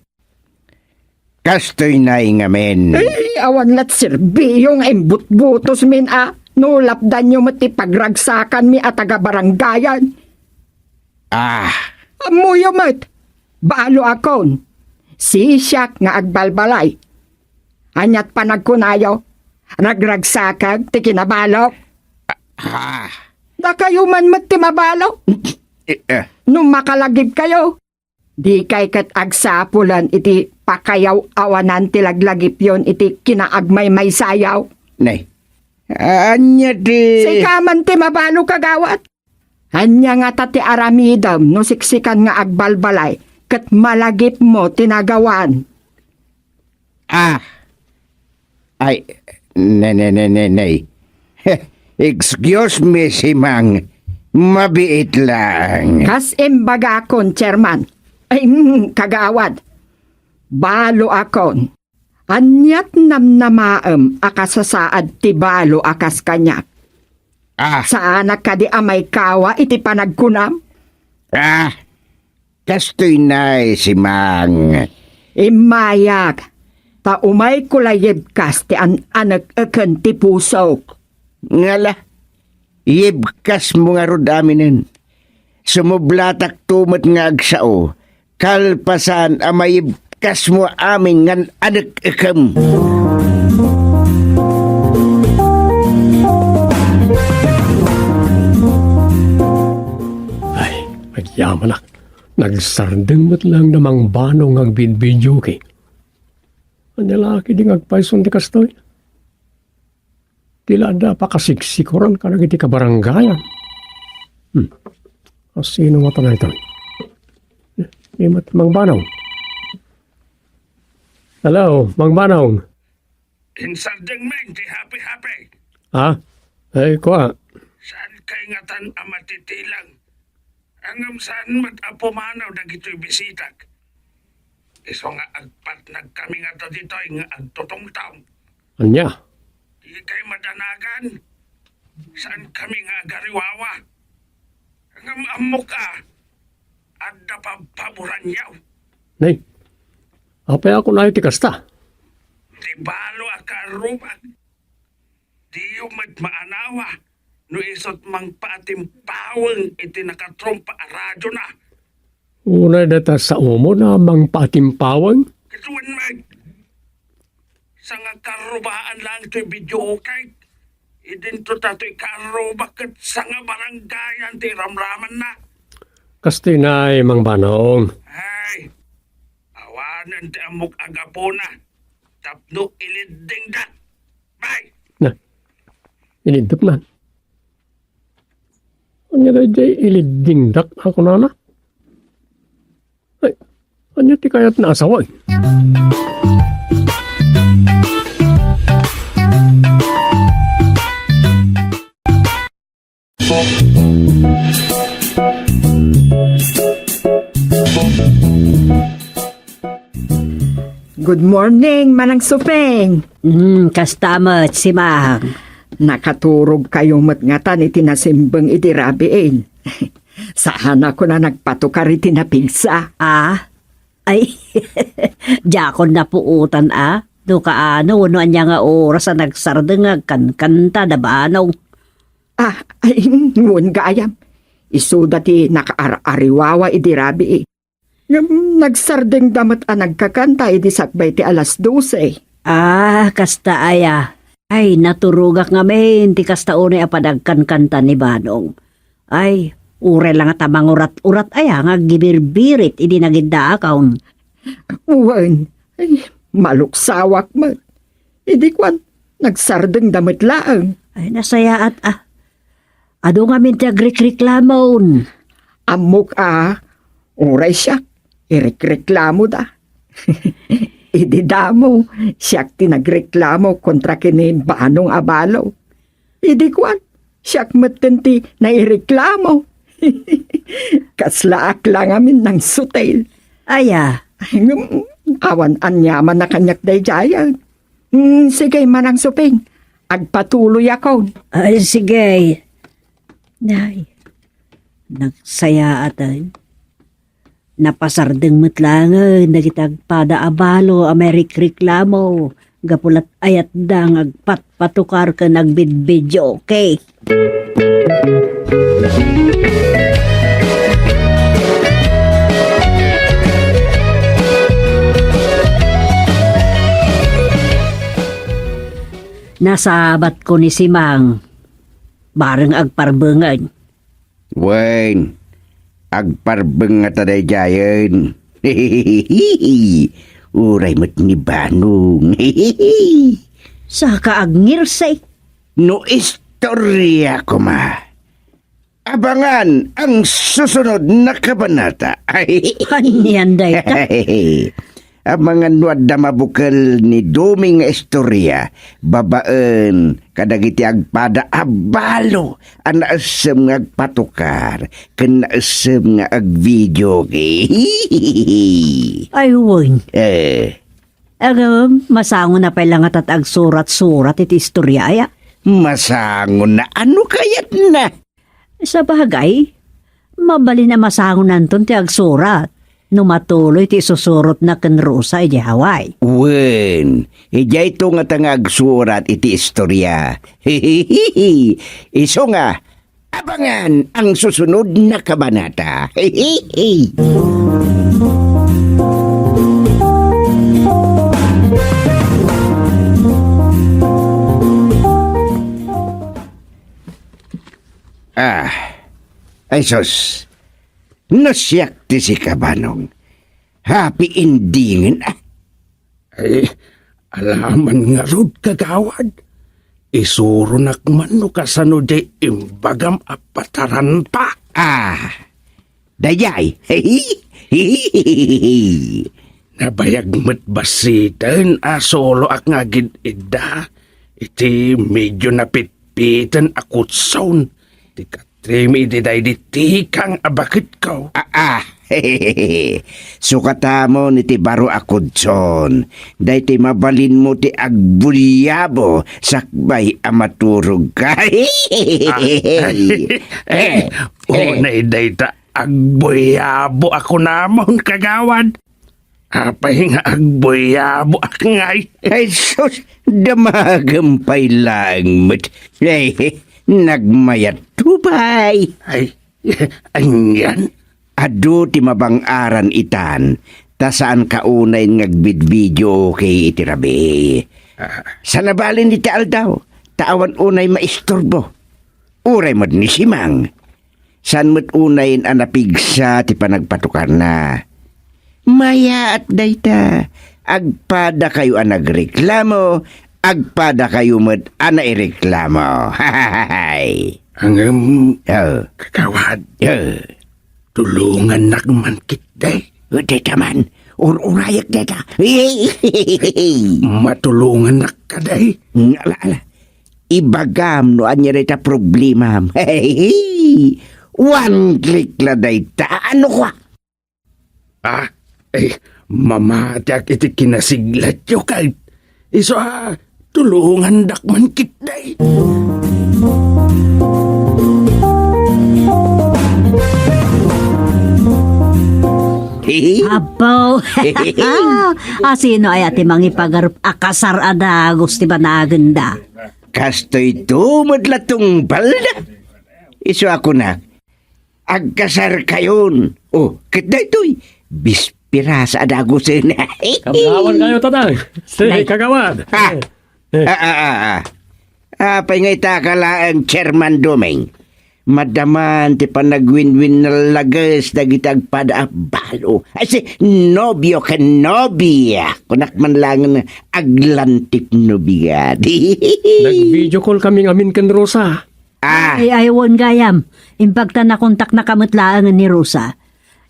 Kastoy nay ngamin. Ay, awan lat serbiyo nga imbutbutosmin a no lapdanyo met ti pagragsakanmi a taga-barangayan. Ah. Ammoyo met, balo akon. Sisiak nga agbalbalay. Aniat panagkunayo? Ragragsakek ti kinabalok? Ah. Dakayo man met ti mabalo. Eh, eh. No makalagipkayo, dikay ket agsapulen iti pakayaw-awanan ti laglagipyon iti kinaagmaymaysayo. Nay, ania ti... Sika man ti mabalo, kagawad. Ania ngata ti aramidem no siksikan nga agbalbalay ket malagipmo ti nagawan? Ah. Ay, ne, ne, ne, ne, ne. Excuse me, Simang. Mabiit lang. Kas imbagakon, Chairman. Ay, mm, kagawad. Balo akon. Aniat namnamaem a kasasaad ti balo a kas kaniak? Ah. Saanak kadi a maikawa iti panagkunam? Ah, kastoy nay, Simang. Immayak, Ta umayko la yibkas ti an-anek-eken ti pusok. Ngala, yibkasmo ngarud aminen. Sumublatakto met nga agsao, kalpasan a mayibkasmo amin ngan anek-ekem. Ay, agyamanak. Nagsardeng met laeng da Mang Banong nga agbidbidio, okay? Ania la ketdi nga agpayson ti kastoy? Ti la adda a pakasiksikoran kadagiti kabarangayan. Hmm. Asino ngata daytoy? Di met Mang Banong. Hello, Mang Banong. Insardeng men ti happy-happy. Ha? Ay, kua. Saan kay ngatan a matitilang? Ngem saan met a pumanaw dagitoy bisitak. Isu nga agpatnagkami ngata ditoy nga agtutungtong. Ania? Di kay madanagan. Saan kami nga agariwawa? Ngem ammok a, adda pabpaboranyo. Nay, apay a kunayo ti kasta? Ti balo a kaarrubak. Diyo met maanawa no isut' mangpaatimpaweng iti nakatrumpa a radiona. Unay dayta saomo a mangpaatimpaweng? Ket wen met, sangakaarrubaan laeng toy videoke. Idinto ta toy kaarrubak ket sangabarangayan ti iramramanna. Kastoy nay, Mang Banong. Ay, awanen ti ammok a gapuna tapno iliddingda. Bay! Na, iliddek na. Ania daydiay iliddingdak a kunana? Ay, ania ti kayatna a sawen? Good morning, Manang Suping. Hmm, kasta met, Simang. Nakaturogkayo met ngatan iti nasimbeng idi rabiin. Saanak a nagpatukar iti napigsa. Ah? Ay, diakon napuotan a. No kaano, wenno ania nga oras a nagsardeng nga agkankanta da Banong. Ah, ay, wen gayam. Isuda ti nakaar-ariwawa idi rabii. Ngem nagsardengda met a nagkakanta idi sakbay ti alas dose. Ah, kasta aya. Ay, naturogak ngamin ti kasta unay a panagkankanta ni Banong. Ay, uray la ngata mangurat-urat aya nga agbibirbirit idi nagiddaakon. Wen, ay, maluksawak met. Idi kuan, nagsardengda met laeng. Ay, nasayaat a. Adu ngamin ti agrikreklamon. Ammok a, uray siak, irikreklamoda. Idi damo, siak ti nagreklamo kontra ken ni Banong a balo. Idi kuan, siak metten ti naireklamo. Kaslaak la ngamin nangsutil. Aya. Ngem, awan aniaman a kaniak daydiayen. Mm, sige, Manang Suping. Agpatuloyakon. Ay, sige. Nay, nagsayaat ay. Napasardeng met laengen dagiti agpada a balo a mairikreklamo gapu la ayatda nga agpatpatukar ken agbidbidio, okay? Nasabatko ni Simang. Bareng agparbengen. Wen, agparbeng ngata daydiayen. Uray met ni Banong. Saka agngirsay. No istorya koma. Abangan ang susunod na kabanata. Anian dayta? Amangan no adda mabukel ni Doming nga istorya babaen kadagiti agpada a balo a naessem nga agpatukar ken naessem nga agvideoke. Ay, wen. Eh. Agam, masangon a pay la ngata ti agsurat-surat iti istorya, aya? Masangon a, ano kayatna? Sabagay, mabalin a masangonanton ti agsurat. no matuloy ti isusurotna ken Rosa idiay Hawaii. Wen, idiayto ngata nga agsurat iti istoria. Isu nga, abangan ang susunod na kabanata. Ah, ay sus. No siak ti sika, Banong. Happy endingen, ah. Ay, alaman ngarud, kagawad. Isuronak man no kasano diay imbagam a pataranta. Ah, daydiay. Nabayag met bassiten a soloak nga agid-idda iti medyo napitpiten a kutson ti katrimi idi daydi tikang a baketko. Ah, ah. Sukatamon iti baro a kutson. Daytoy mabalinmo ti agbulyabo sakbay a maturogka. Ah, eh, eh, eh. Unay dayta agbulyabo a kunamon, kagawad. Apay nga agbulyabo ak ngay? Ay sus, damagem pay laeng met. Ay, nagmayat to pay. Ay, anian? Adu ti mabang-aran itan, ta saan ka unay nga agbidbidio okay iti rabii. Ah. Saan a balin iti aldaw, ta awan unay maisturbo. Uray met ni Simang, saan met unayen a napigsa ti panagpatukarna. Mayaat dayta, agpadakayo a nagreklamo, agpadakayo met a naireklamo. Ngem, oh, kagawad, oh, tulongannak man ketdi. Dayta man, ur-urayek dayta. Matulongannak kadi? Ala, ala. Ibagam no ania dayta problemam. One click la dayta. Ano kwa? Ah, eh, mamatiak iti kinasiglatyo ket isu a tulongandak man ketdi. Apo. Asino aya ti mangipagarup a kasar a dagus ti banagenda? Kastoyto met la tungpalda. Isu a kunak, agkasarkayon. Oh, ket daytoy, bispirasa a dagusen. Kablaawankayo, Tatang. Sige, kagawad. Ah. Eh. Ah, ah, ah, ah. Apay nga itaka laeng, Chairman Doming? Madaman ti panagwinwinnallages dagiti agpada a balo. Ay, si nobio ken nobia. Kunak man laeng aglantip no bigat. Nag-video call kami ngamin ken Rosa. Ah. Ay, ay, wen gayam. Imbag ta nakontaknaka met laengen ni Rosa.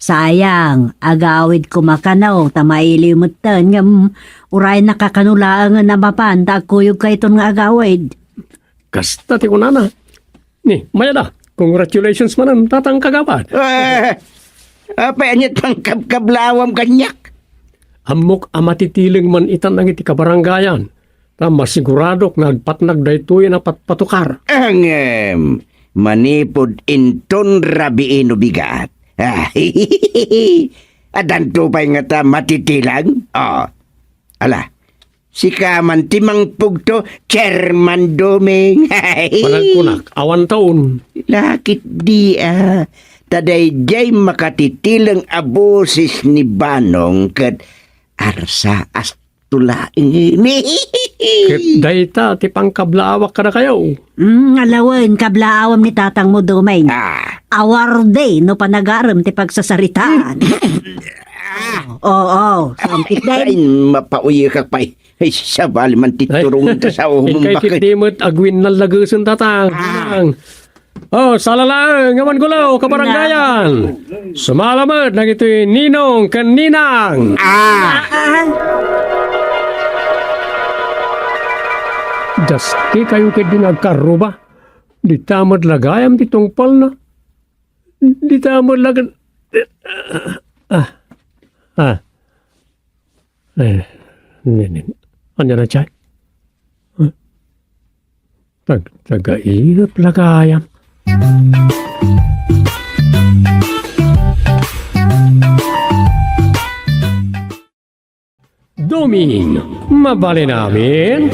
Sayang, agawid koma kano, ta mailiw metten, ngem uray nakakano laengen a mapan, ta agkuyogkayton nga agawid. Kasta ti kunana. Ni, mayada, congratulations manen, Tatang kagawad. Eh, apay aniat pangkabkablaawam kaniak? Ammok a matitileng man itan dagiti kabarangayan. Ta masiguradok nga agpatnag daytoy a patpatukar. Ngem, manipud inton rabii no bigat. Addanto pay ngata matitileng? Oh. Ala, sika man ti mangpugto, Chairman Doming. Panagkunak, awan taon. Lakit di, ah. Ta daydiay makatitileng a boses ni Banong ket arsa as tulaeng. Ket dayta ti pangkablaawak kadakayo. Mm, alawen, kablaawam ni tatangmo, Doming. Ah. Awarde no panagarem ti pagsasaritaan. Oo, sangkit den. Ay, mapauyekak pay. Ay, sabali man ti turong ta sa umong inkay bakit. Ket di met agwinnallagesen, tatang. Ah. Oh, sala laeng, awan gulaw, kabarangayan. Sumala met dagitoy ninong ken ninang. Ah. Dastikayo ketdi nga agkarruba. Dita met la gayam ti tungpalna. Dita met la ken-, ah. Ah. Eh, ni, ni, ania na, chay? Huh? Tag-, tagainep la gayam. Tuming, mabalin amin?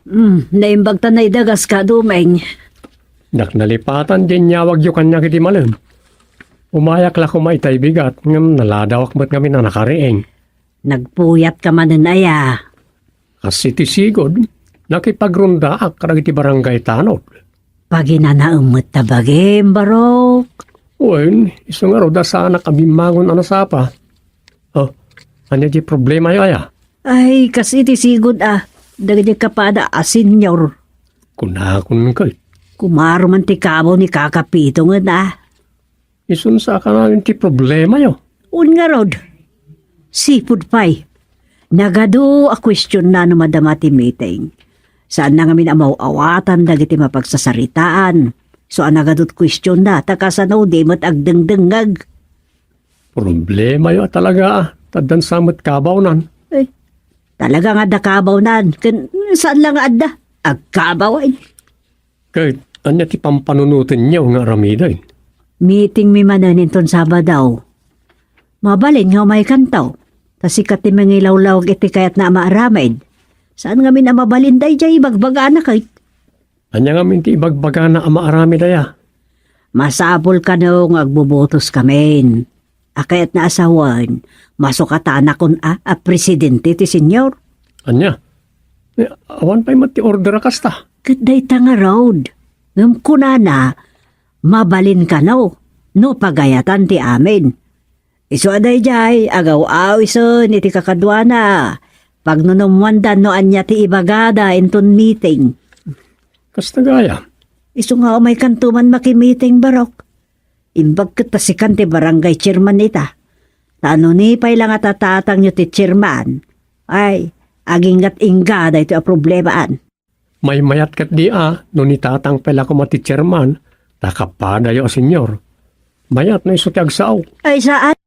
Hmm, naimbag ta naidagas ka, Dumeng. Diak nalipatan diay inyawagyo kaniak iti malem. Umayak la koma itay bigat, ngem naladawak met ngamin a nakariing. Nagpuyatka manen aya? Kas iti sigud, nakipagrondaak kadagiti barangay tanod. Paginanaem met ta bagim, Barok. Wen, isu ngarud a saanak a bimmangon a nasapa. Oh, ania diay problemayo aya? Ay, kas iti sigud a, dagiti kapada a senior. Kunakon ket. Kumaro man ti kabaw ni Kaka Pitongen a. Isun sa kanayon ti problemayo. Un ngarud, sipud pay. Nagadu a kuestionna no madama ti meeting. Saanna ngamin a maw-awatan dagiti mapagsasaritaan. So a nagadu ti kuestionna, ta kasano di met agdengdengngeg. Problemayo a talaga, a, ta addan sa met kabawnan. Eh, talaga nga adda kabawnan, ken saan la nga adda? Agkabaw, ay. Ket ania ti pampanunotenyo nga aramiden? Meetingmi manen inton Sabado. Mabalin nga umaykanto, ta sika ti mangilawlawag iti kayatna a maaramid. Saan ngamin a mabalin daydiay ibagbagana ket? Ania ngamin ti ibagbagana a maaramid aya? Masapul kano nga agbubutoskamin. A kayatna a sawen, masukatanakon a, a presidente ti senior. Ania? Eh, awan pay met ti order a kasta. Ket dayta ngarud. Ngem kunana, mabalin kano, no pagayatan ti amin. Isu a daydiay, agaw-awisen iti kakaduana. Pagnunummoandan no ania ti ibagada inton meeting. Kasta gayam. Isu nga umaykanto man makimiting, Barok. Imbag ket ta sikan ti barangay chairman ita. Ta no ni pay la nga tatatangyo ti chairman, ay, aginggat ingga daytoy a problemaan. Maymayat ket di a, no ni tatang pay la koma ti chairman, ta kapadayo a senior. Mayat no isu ti agsao. Ay, saan?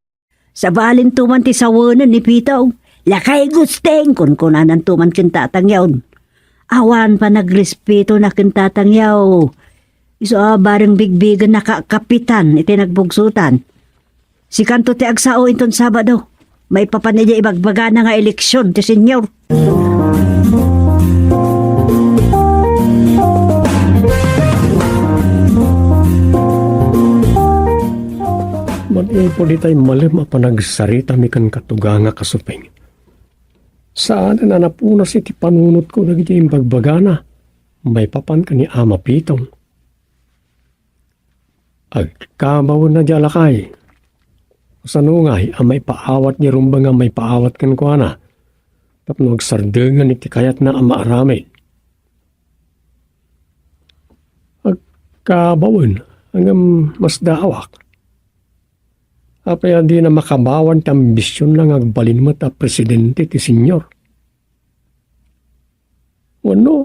Sabalinto man ti sawenen ni Pitong. Lakay Gusting, kunkunananto man ken tatangyon. Awan panagrespeto na ken tatangyo. Isu a bareng bigbigen na ka kapitan iti nagbugsotan. Sikanto ti agsao inton Sabado. Maipapan idiay ibagbagana nga eleksyon ti senior. Manipud itay malem a panagsaritami ken katuganga kasuping. Saanen a napunas iti panunotko dagiti imbagbagana maipapan ken ni Ama Pitong. Agkabawen a di alakay. Kasano ngay a maipaawat ni rumbeng a maipaawat kenkuana tapno agsardengen iti kayatna a maaramid? Agkabawen, ngem masdaawak. Apay a dina makabawan ti ambisionna nga agbalin met a presidente ti senior? Wenno,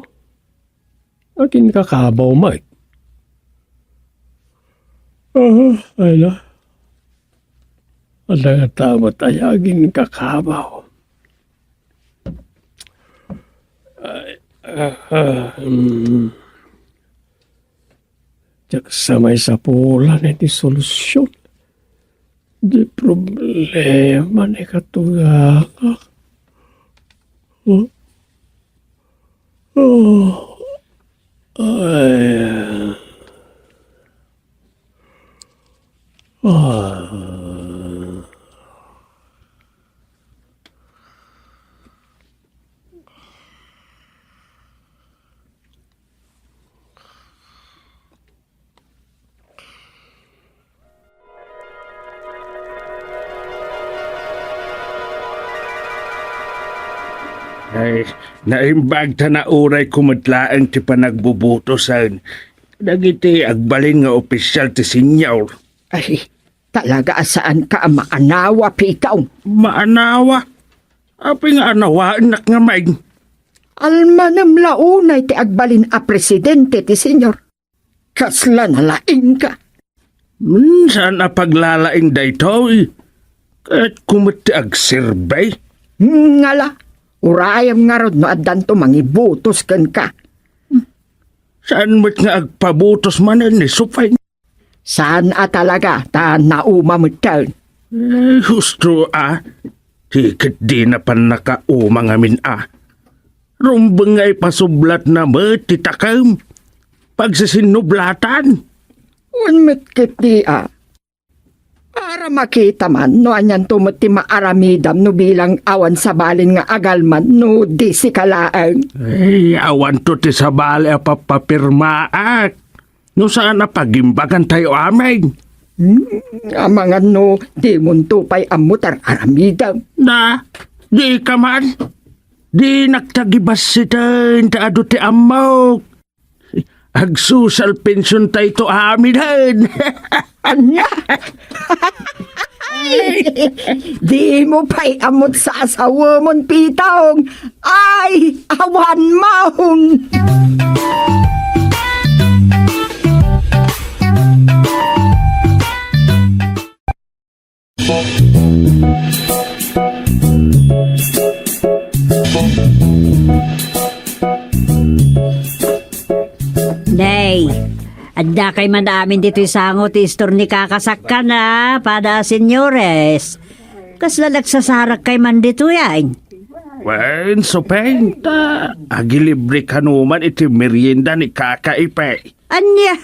aginkakabaw met? Ah, ay na. Adda nga tao met aya aginkakabaw. Ay, ah, ah, mm. Diak sa maisapulan iti solusion. Di problema ni katugangak. Oh. Oh. Ay. Ah. Ay, naimbag ta nauray ko met laeng ti panagbubutosen dagiti agbalin nga opisyal ti senior. Ay, talaga a saanka a maanawa, Pitong. Maanawa? Apay nga anawaennak ngamin? Almanem la unay ti agbalin a presidente ti senior. Kasla nalaingka. Hmm, saan a paglalaing daytoy? Kayatko met ti agserbi. Ngala, urayem ngarud no addanto mangibutos kenka. Hmm. Saan met nga agpabutos manen ni Supeng? Saan a talaga, ta nauma metten. Eh, husto a. Di ket dina pannakauma ngamin a. Rumbeng nga ipasublatna met ti takem. Pagsisinnublatan. Wen met ket di a. Para makita man no anianto met ti maaramidam no bilang awan sabalin nga agalman no di sika laeng. Ay, awanto ti sabali a pappapirmaak. No saan a pagimbagantayo amin. Hmm, amangan no dimonto pay ammo ti ar-aramidem. Na, di ka man. Dinak ta gibassiten ta adu ti ammok. Agsocial pension tayto aminen. Ania? Ay, di mo pay ammot sasawemon, Pitong. Ay, awan maong. Nay, adda kay man amin ditoy sango ti istor ni Kaka Sakkan a pada a senyores. Kasla nagsasarak kay man ditoy ay. Wen, Supeng, ta agilibre kano man iti merienda ni Kaka Ipe. Ania?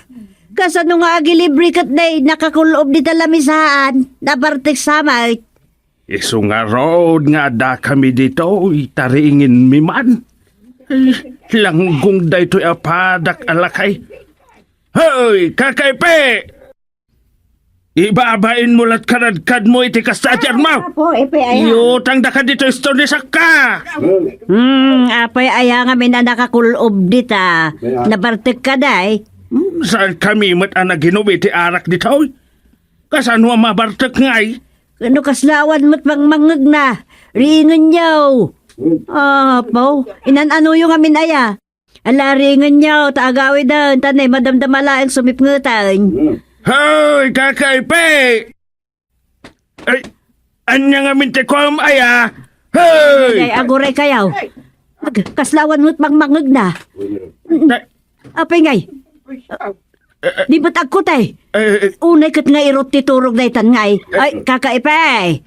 Kasano nga agilibre ket nay nakakul-ob dita lamisaan? Nabartek sa met. Isu ngarud nga adda kami ditoy, tariingenmi man. Ay, langgong daytoy a padak a lakay. Hoy, Kaka Ipe! Ibabain mo lat kadadkadmo iti kasta a tiarmo. Apo, Ipe, aya. Iutang da ka dito istor ni Sakka. Hmm, apay aya ngamin a nakakul-ob dita. Nabartek ka, day? Hmm, saan kami met a naginom iti arak ditoy? Kasano a mabartek ngay? No kasla awan met pangmangngegna, riingenyo. Apo, inan-anoyo ngamin aya? Ala, riingenyo, ta agawiden, ta nay, madamdama laeng sumipngeten. Hoy, Kaka Ipe! Ay, ania ngamin ti kuam aya? Hoy! Ay, aguray kayo. Ag-, kasla awan met pangmangngegna. Ay, Apay ngay? Di met agkutay? Eh, eh, Unay ket nga irut ti turog daytan ngay. Ay, Kaka Ipe.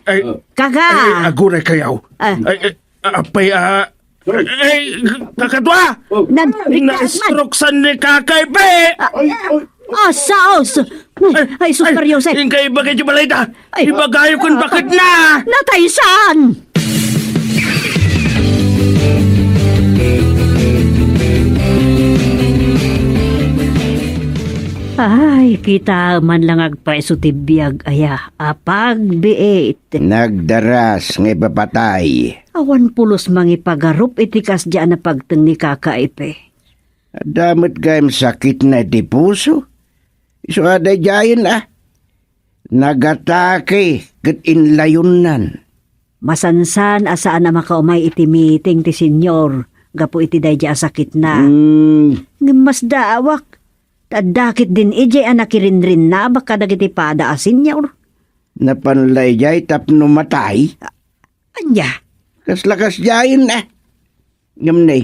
Ay, Kaka. Ay, aguray kayaw. Ah. Ay, ay, apay, ah, ay, kakadwa! Nan, na-stroke san ni Kaka Ipe! Ah, ah, saos! Ay, ay, sus, ay, Mario, say. Ingka ibagay ti balayda! Ay. Ibagayo kun bakit na! Natay san? Ay, kita man lang agpaiso ti biag aya a pagbiit. Nagdaras nga ipapatay. Awan pulos mangipagarup iti kasdiay a napagteng ni Kaka Ipe. Adda met gayam sakit na iti puso. Isu a daydiayen, ah. Nagatake ket inlayonnan. Masansan a saan a makaumay iti meeting ti Señor gapu iti daydiay a sakitna. Hmm. Ngem masdaawak, ta adda ketdin idiay a nakirinrinnabak kadagiti pada a señor. Napan la idiay tapno matay? A-, ania? Kasla kasdiayen, ah. Ngem ne,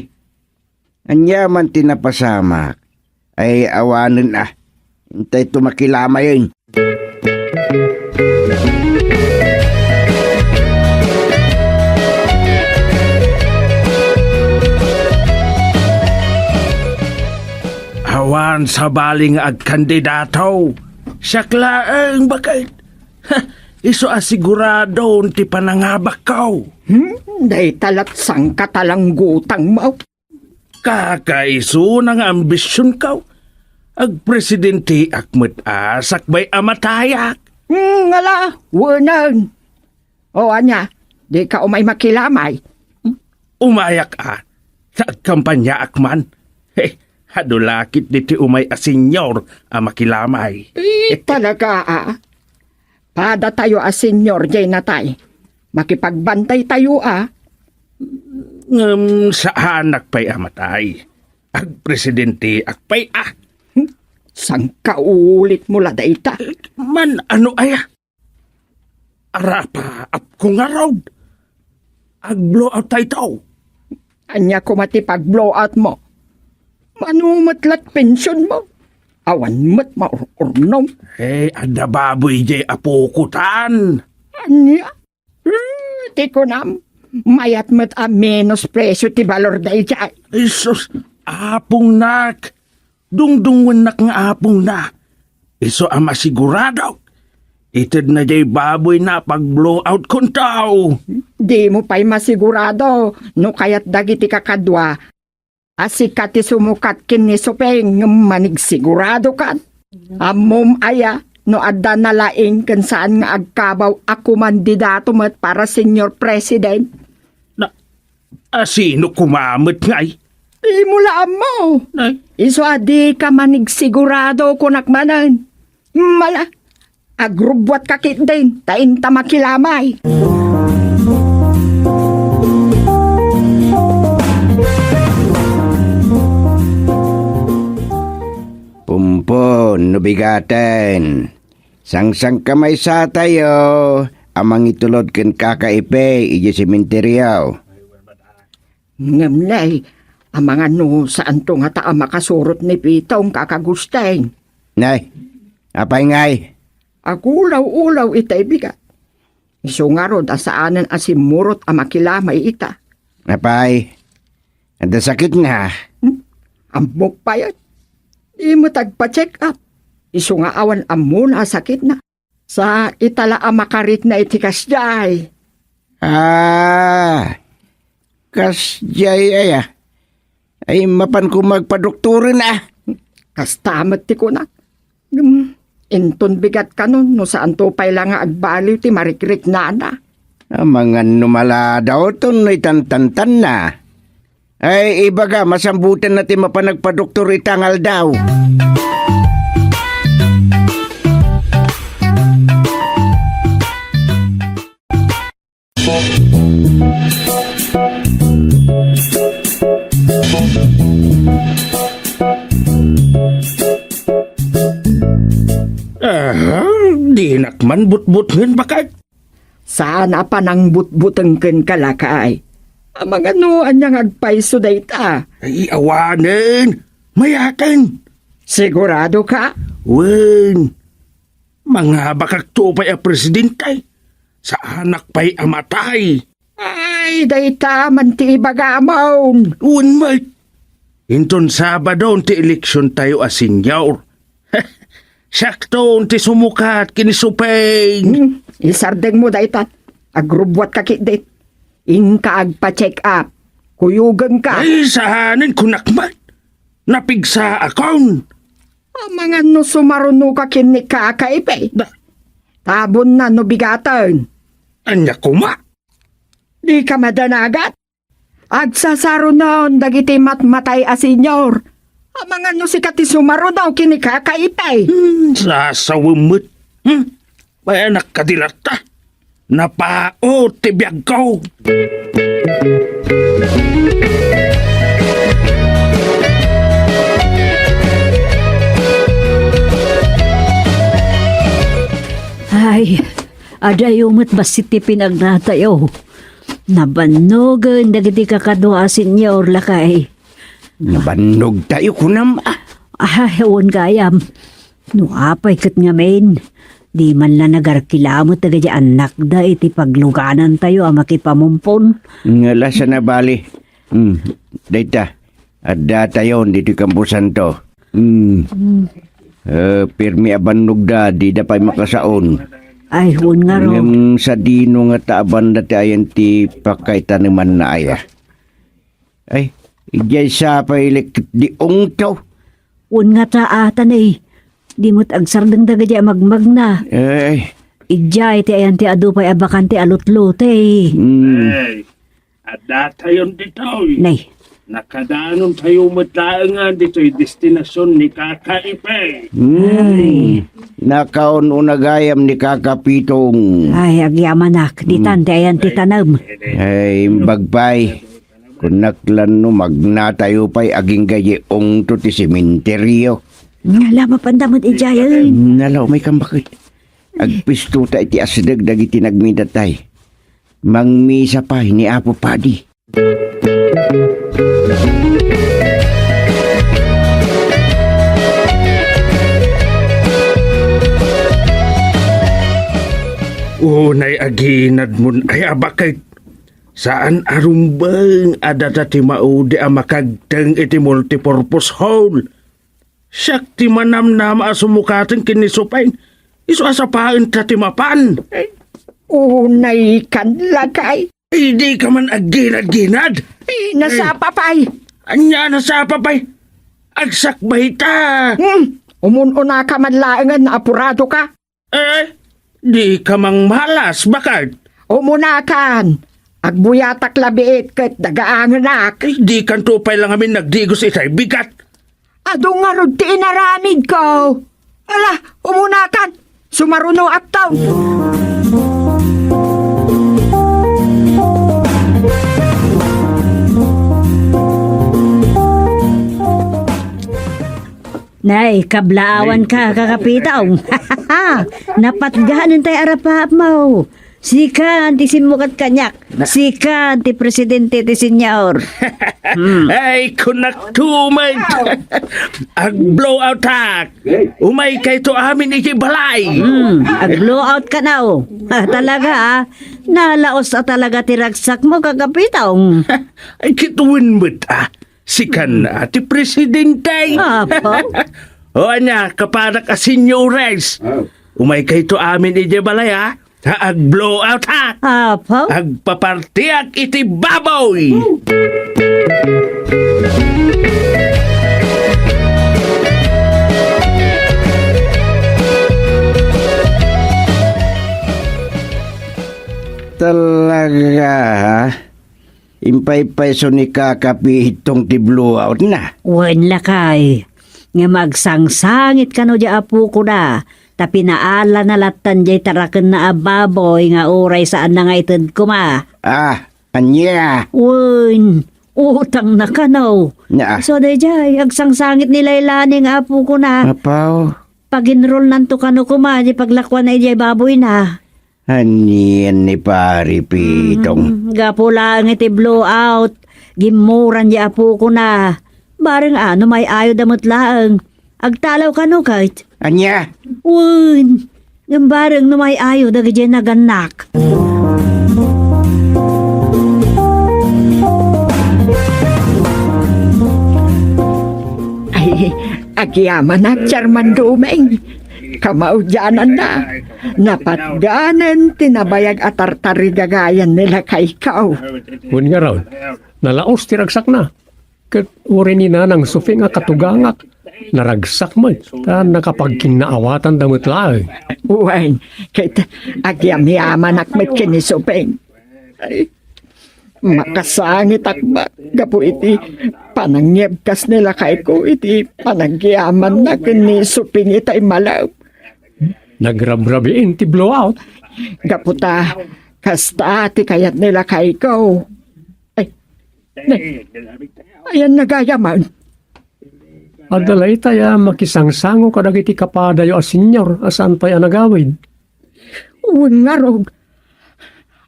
Ania man ti napasamak? Ay, awanen a. Intay to makilamayen. Awan sabali nga agkandidato. Siak laeng baket. Ha, isu a siguradon ti panangabakko. Hmm, dayta lat sangkatalanggutang mo. Kakaisuna nga ambisionko. Agpresidenteak met a sakbay a matayak. Hmm, ngala, wenen. O, ania, dika umay makilamay? Umayak a, ta agkampanyaak man. He, adu la ketdi ti umay a señor a makilamay. Eh, talaga, a. Padatayo a señor diay natay. Makipagbantaytayo a. Ngem saanak pay a matay. Agpresidenteak pay a. Sangkaulit mo la dayta. Man, ano aya? Arapa, apko ngarud. Ag-blowout tayto. Ania koma ti pag-blowout mo? Mano met la ti pensionmo? Awan met maur-urnong. Eh, adda baboy jay apokotan. Ania? Hmm, ti kunam, mayat met a menos presyo ti balor daydiay. Jesus, apongnak. Dungdungngoennak nga apongna. Isu a masiguradok, itedna jay baboyna a pag-blowout kunto. Dimo pay masigurado no kayat dagiti kakadua a sika ti sumukat ken ni Supeng ngem manigsiguradokan? Ammom aya no adda nalaing ken saan nga agkabaw a kumandidato met para Senior President? Na, a sino koma met ngay? Dimo la ammo. Nay. Isu a dika manigsigurado, kunak manen. Mala, agrubbuatka ketdin, ta inta makilamay. Pumpon no bigaten. Sangsangkamaysatayo a mangitulod ken Kaka Ipe idiay sementeryo. Ngem, nay, amangan no saanto ngata a makasurot ni Pitong, Kaka Gusteng? Nay, apay ngay? Agulaw-ulaw itay bigat. Isu ngarud a saanen a simmurot a makilamay ita. Apay, adda sakitna? Hmm? Ammok payen. Di met agpa-check up. Isu nga awan ammona a sakitna. Sa ita la a makarikna iti kasdiay. Ah, kasdiay aya. Ay, mapan koma agpadoktoren a. Kasta met ti kunak. Hmm, inton bigat kanon no saanto pay la nga agbaliw ti marikriknana. Amangan no maladawton no itantantanna. Ay, ibaga, masambutanna ti mapan agpadoktor ita nga aldaw. Ah, dinak man butbutngen, baket. Saan a panangbutbuteng kenka, lakay. Amangan no ania nga agpayso dayta? Ay, awanen. Mayaten. Sigurado ka? Wen. Mangabakakto pay a presidente. Saanak pay a matay. Ay, dayta man ti ibagamon. Wen met. Inton Sabadon ti eleksiontayo a senior. Siakton ti sumukat ken ni Supeng. Hmm, isardengmo dayta. Agrubbuatka ketdin. Inka agpa-check up. Kuyogenka. Ay, saanen, kunak met. Napigsaakon. Amangan no sumarunoka ken ni Kaka Ipe. Da- Tabonna no bigaten. Ania koma? Dika madanagan? Agsasarunon dagiti matmatay a senior. Amangan no sika ti sumaruno ken ni Kaka Ipe. Hmm, sasawem met. Hmm? Mayanak kadi latta. Napaut ti biagko. Ay, adayo met bassit ti pinagnatayo. Nabannogen dagiti kakadua a senior, lakay. Nabannogtayo, kunam, a? Ah, wen gayam. No apay ket ngamin, di man la nagarkila met dagiti annakda iti pagluganantayo a makipamumpon. Ngala sana bali. Hmm, dayta, addatayon ditoy kamposanto. Hmm. Hmm. Eh, pirmi a bannogda, dida pay makasaon. Ay, wen ngarud. Ngem sadino ngata a banda ti ayan ti pakaitanemanna aya? Ay, idiay sapay ket di ungto. Wen ngata atan, eh. Di met agsardeng dagiti a magmagna. Ay. Idiay ti ayan ti adu pay a bakante a lutlote. Hmm. Ay, addatayon ditoy. Nay. Nakadanontayo met laengen ditoy destinasion ni Kaka Ipe. Hmm. Ay. Nakaun-una gayam ni Kaka Pitong. Ay, agyamanak. Ditan ti ayan ti tanem. Ay, imbag pay. Kunak lan no magnatayo pay agingga iti ungto ti sementeryo. Ngala, mapanda met idiayen. Nala, umaykam baket. Agpistota iti asideg dagiti nagmidatay. Mangmisa pay ni Apo Padi. Unay aginadmon ay a baket. Saan a rumbeng a data ti maudi a makagteng iti multipurpose hall. Siak ti manamnama a sumukaten ken ni Supeng. Isu a sapaenta ti mapan. Unay kan lakay. Idi ka man agginad-ginad. Eh, nasapa pay. Ania nasapa pay? Agsakbay ta. Hmm, umun-una ka man laengen, apurado ka. Eh, di ka mangmalas, baket? Umunakan. Agbuyatak labiit ket dagaangenak. Eh, di kanto pay lang amin nagdigos itay bigat. Adu ngarud ti inaramidko. Ala, umunakan. Sumaruno akto. Nay, kablaawan ka, kakapitong. Napatganen tay arapapmo. Sikan ti simmukat kaniak. Sikan ti presidente ti senior. Hmm. Ay, kunak tumag. Ag-blow out tak. Umay kayto amin iti balay. Hmm, ag-blow out ka na, oh. Ah, talaga, ah. Nalaos a talaga ti ragsakmo, kakapitong. Ay, kituin met, ah. Sikan a ti presidente. Apo? O ania, kapadak a senyores. Oh. Umay kayto amin idiay balay, ha? Ha, ag-blow out, ha? Apo? Agpapartiak iti baboy. Talaga, ha? Impaypayso ni Kaka Pitong ti blowout na. Wen, lakay. Ngem agsangsangit kano diay apokona, ta pinaala na lattan diay tarakenna a baboy nga uray saanna nga ited koma. Ah, ania? Wen, utang na kano. Nia. So, daydiay, agsangsangit ni Laylani nga apokona. Apaw. Pag-enroll nanto kano koma, di paglakuan na idiay baboy na. Anian ni Pari Pitong? Mm, gapu laeng iti blowout, gimmuran di apokona. Bareng a no may-ayo da met laeng. Agtalaw kano ket? Ania? Wen, ngem bareng no may-ayo dagiti nagannak. Ay, agyamanak, Chairman Dumeng. Kamaudiananna, napatganen ti nabayag a tartarigagayan ni lakayko. Wen ngarud, nalaos ti ragsakna. Ket uray ni Nanang Suping a katugangak, naragsak met, ta nakapagkinnaawatanda met laeng. Wen, ket agyamyamanak met ken ni Suping. Ay, makasangitak met gapu iti panangyebkas ni lakayko iti panagyamanna ken ni Suping itay malem. Nagrabrabiin ti blowout. Gapu ta kasta ti kayat ni lakayko. Ay, ne, ayan nagayaman. Adda layta a makisangsango kadagiti kapadayo a senior a saan pay a nagawid. Wen ngarud,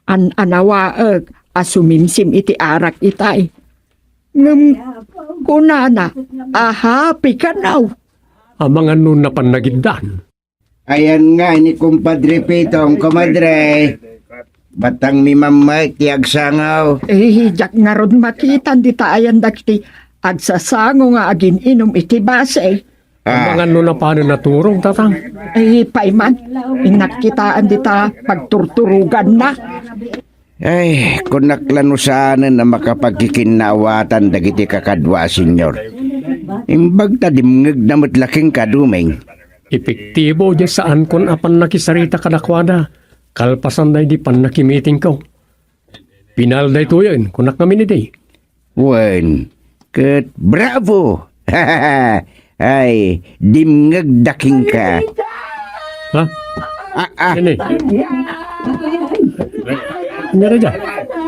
an-anawaek a sumimsim iti arak itay. Ngem kunana a happy kano. Amangan no napan nagiddan. Ayan nga ni Kumpadre Pitong, komadre. Batang mi mammek ti agsangaw. Eh, diak ngarud makitan dita ayan dagiti agsasango nga agin-inum iti base. Ah. Amangan no napanen naturog, Tatang? Ay, pay man. Innak kitaan dita pagturturoganna. Ay, kunak la no saanen a makapagkikinnaawatan dagiti kakadua a senior. Imbag ta dimngegna met la kenka, Dumeng. Epektibo diay saankon a pannakisarita kadakuada, kalpasan daydi pannakimitingko. Pinal daytoyen, kunak ngamin idi. Wen, ket bravo! Ay, dimngegda kenka. Ha? Ah, ah. Nene.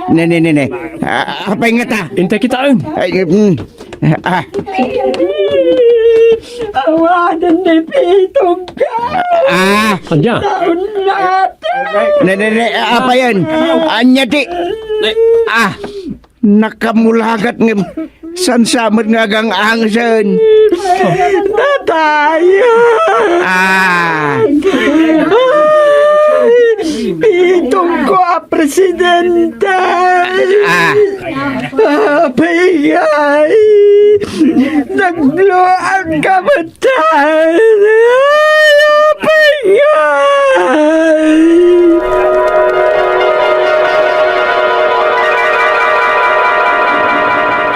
Nene, nene. Ah, apay ngata? Intay kitaen. Ay, mm. Ah. Awanen ni Pitong ka. Ah. Anya? Taon natin. Ne, ne, ne, apayen? Anya ti? Ah, nakamulagat ngem sansamet nga agang-angsen. Nataya. Ah. Ay. Pitongko a presidente! Ah. Apay ngay! Nag-blow out ka met! Ay, apay ngay!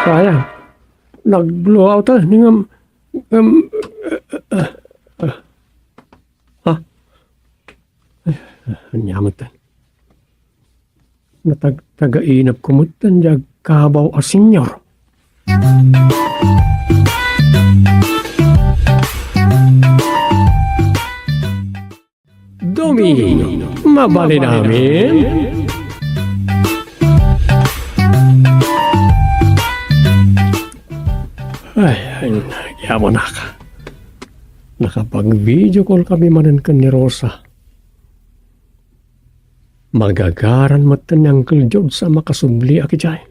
Sayang. Nag-blow out, ah. Ngem, ngem, ah, ah, ah. Ha? Ania met? Natagtagainepko met ti agkabaw a senior. Doming, mabalin amin? Ay, ay, yaman ka. Nakapag-video call kami manen ken ni Rosa. Magagaran met ni Uncle George a makasubli a idiay.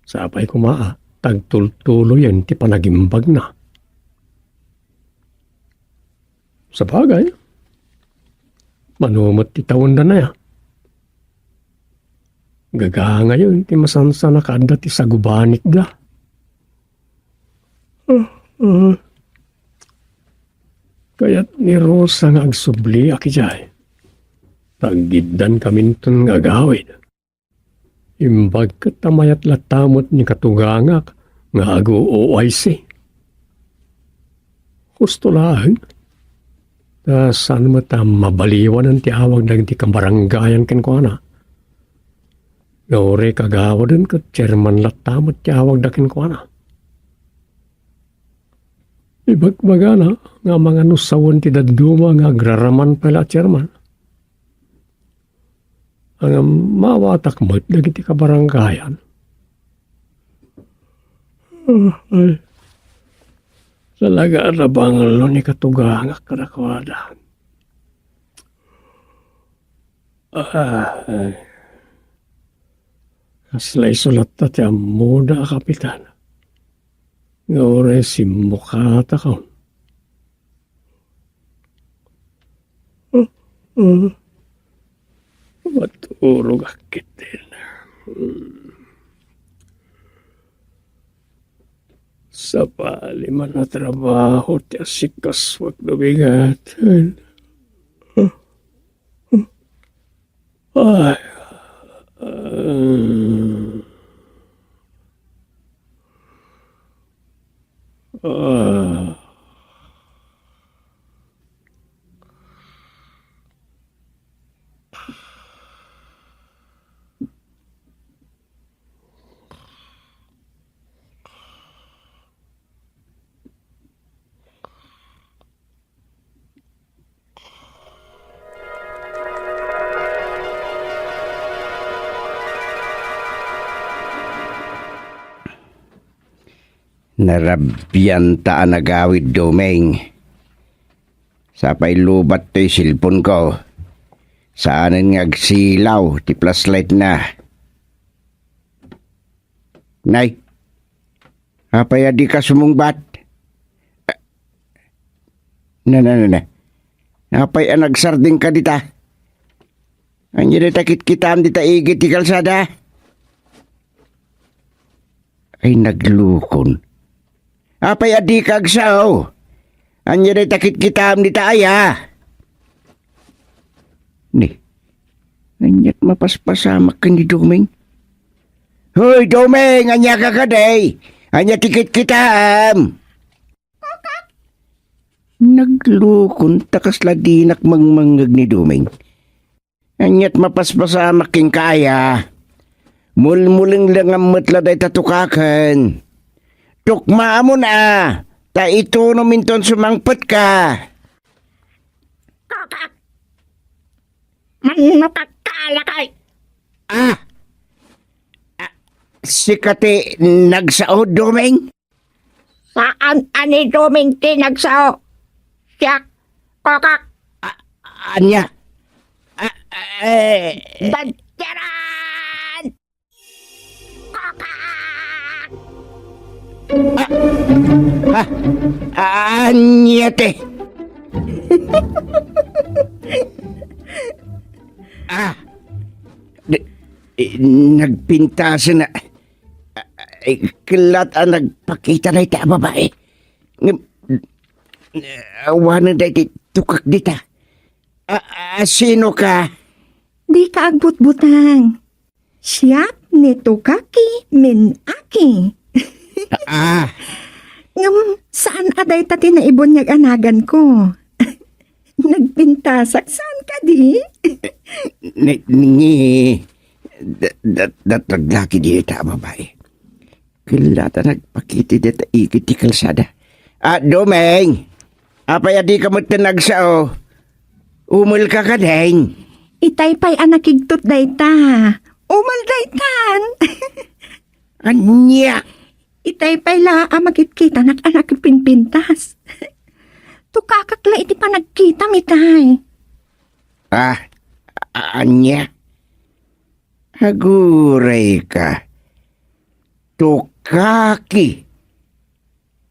Sapay koma a tagtultuloyen ti panagimbagna. Sabagay, mano met ti tawendan aya? Gagangayen ti masansan a kaadda ti sagubanitda. Ah, ah. Kayat ni Rosa nga agsubli a idiay. Taggiddan kaminton nga agawid. Imbag ket ta mayat latta met ni katugangak nga agu-O I C. Husto laeng, ta saan met a mabaliwanan ti awag dagiti kabarangayan kenkuana. Nga uray kagawaden ket chairman latta met ti awagda kenkuana. Ibagbagana nga mangano sawen ti dadduma nga agraraman pay la a chairman. Ngem mawatak met dagiti kabarangayan. Ah, ay. Talaga a nabanglo ni katugangak kadakuada. Ah, ay. Kasla isu latta ti ammoda a kapitan. Nga uray simmukatakon. Ah, ah. Maturogak ketdin. Hmm. Sabali man a trabaho ti asikasuak no bigat. Ah, ah. Ay. Ah. Ah. Narabianta a nagawid, Doming. Sapay lubat toy cellphone ko. Saanen nga agsilaw ti flashlight na. Nay, apay a dika sumungbat? Na, na, na, na. Apay a nagsardengka dita? Ania dayta kitkitaem dita igid ti kalsada? Ay, naglukon. Apay a dika agsao? Ania dayta kitkitaem dita aya? Ni, ania't mapaspasamak ken ni Doming? Hoy, Doming, ania ka kadi? Ania ti kitkitaem? Naglukon ta kasla dinak mangmangngeg ni Doming. Ania't mapaspasamak kenka aya? Mulmulenglengan met la dayta tukaken. Tukmaamon a, ta itunom inton sumangpetka. Kakak! Mano kakkalakay? Ah! Ah, sika ti nagsao, Doming? Saan a ni Doming ti nagsao. Siak, kokak. Ah, ania? Ah, eh. Dadyaran! Kokak! Ah, ah, ania ti? Ah! Di, eh, nagpintasen a, eh, kellat a nagpakita dayta a babai. Ngem, eh, awanen dayta tukak dita. A, a, sino ka? Dika agbutbutang. Siak ni Tukaki Minaki. Ah. Ngem saan a dayta ti naibunyag a naganko. Nagpintasak, saan kadi? Ni, ni, da, da, datag laki dita a babai. Kellat a nagpakita dita igid ti kalsada. Ah, Domeng! Apay a dika metten agsao? Umelka kadin? Itay pay a nakigtot dayta. Umel daytan. Ania? Itay pay la a makitkitanak a nakipinpintas. Tukakak la iti panagkitam itay. Ah, a-, ania? Agurayka. Tukaki.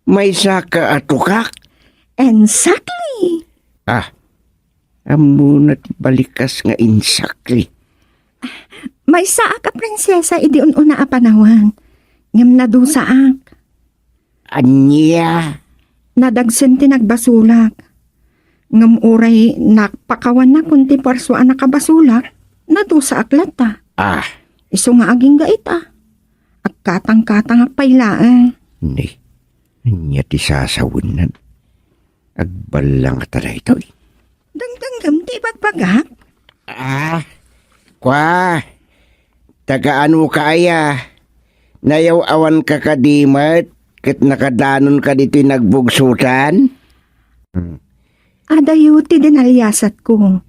Maysaka a tukak? Exactly. Ah, ammona ti balikas nga insakli. Maysaak a prinsesa idi un-una a panawen, ngem nadusaak. Ania? Nadagsen ti nagbasolak. Ngem uray nakpakawanakon ti puerso a nakabasolak, nadusaak latta. Ah. Isu nga agingga ita. Agkatangkatangak pay laeng. Ni, ania ti sasawennan? Agballang ta daytoy. Dangdanggem ti ibagbagak? Ah, kua, taga-ano ka aya? Nayaw-awan ka kadi met ket nakadanonka ditoy nagbugsotan? Hmm. Adayo ti dinaliasatko.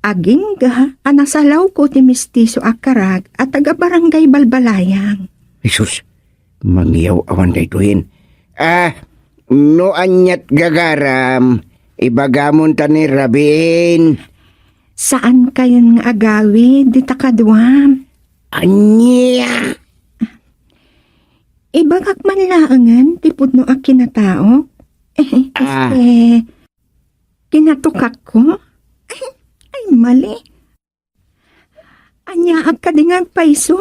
Agingga a nasalawko ti mestiso a karag a taga-Barangay Balbalayang. Jesus, mangyaw-awan daytoyen. Ah, no aniat gagaram, ibagamon ta ni Rabin. Saan kayon nga agawid dita kaduam? Ania? Ibagak man laengen ti pudno a kinataok. Ah. Este, kinatukakko? Ay, mali. Aniaak kadi nga agpayso?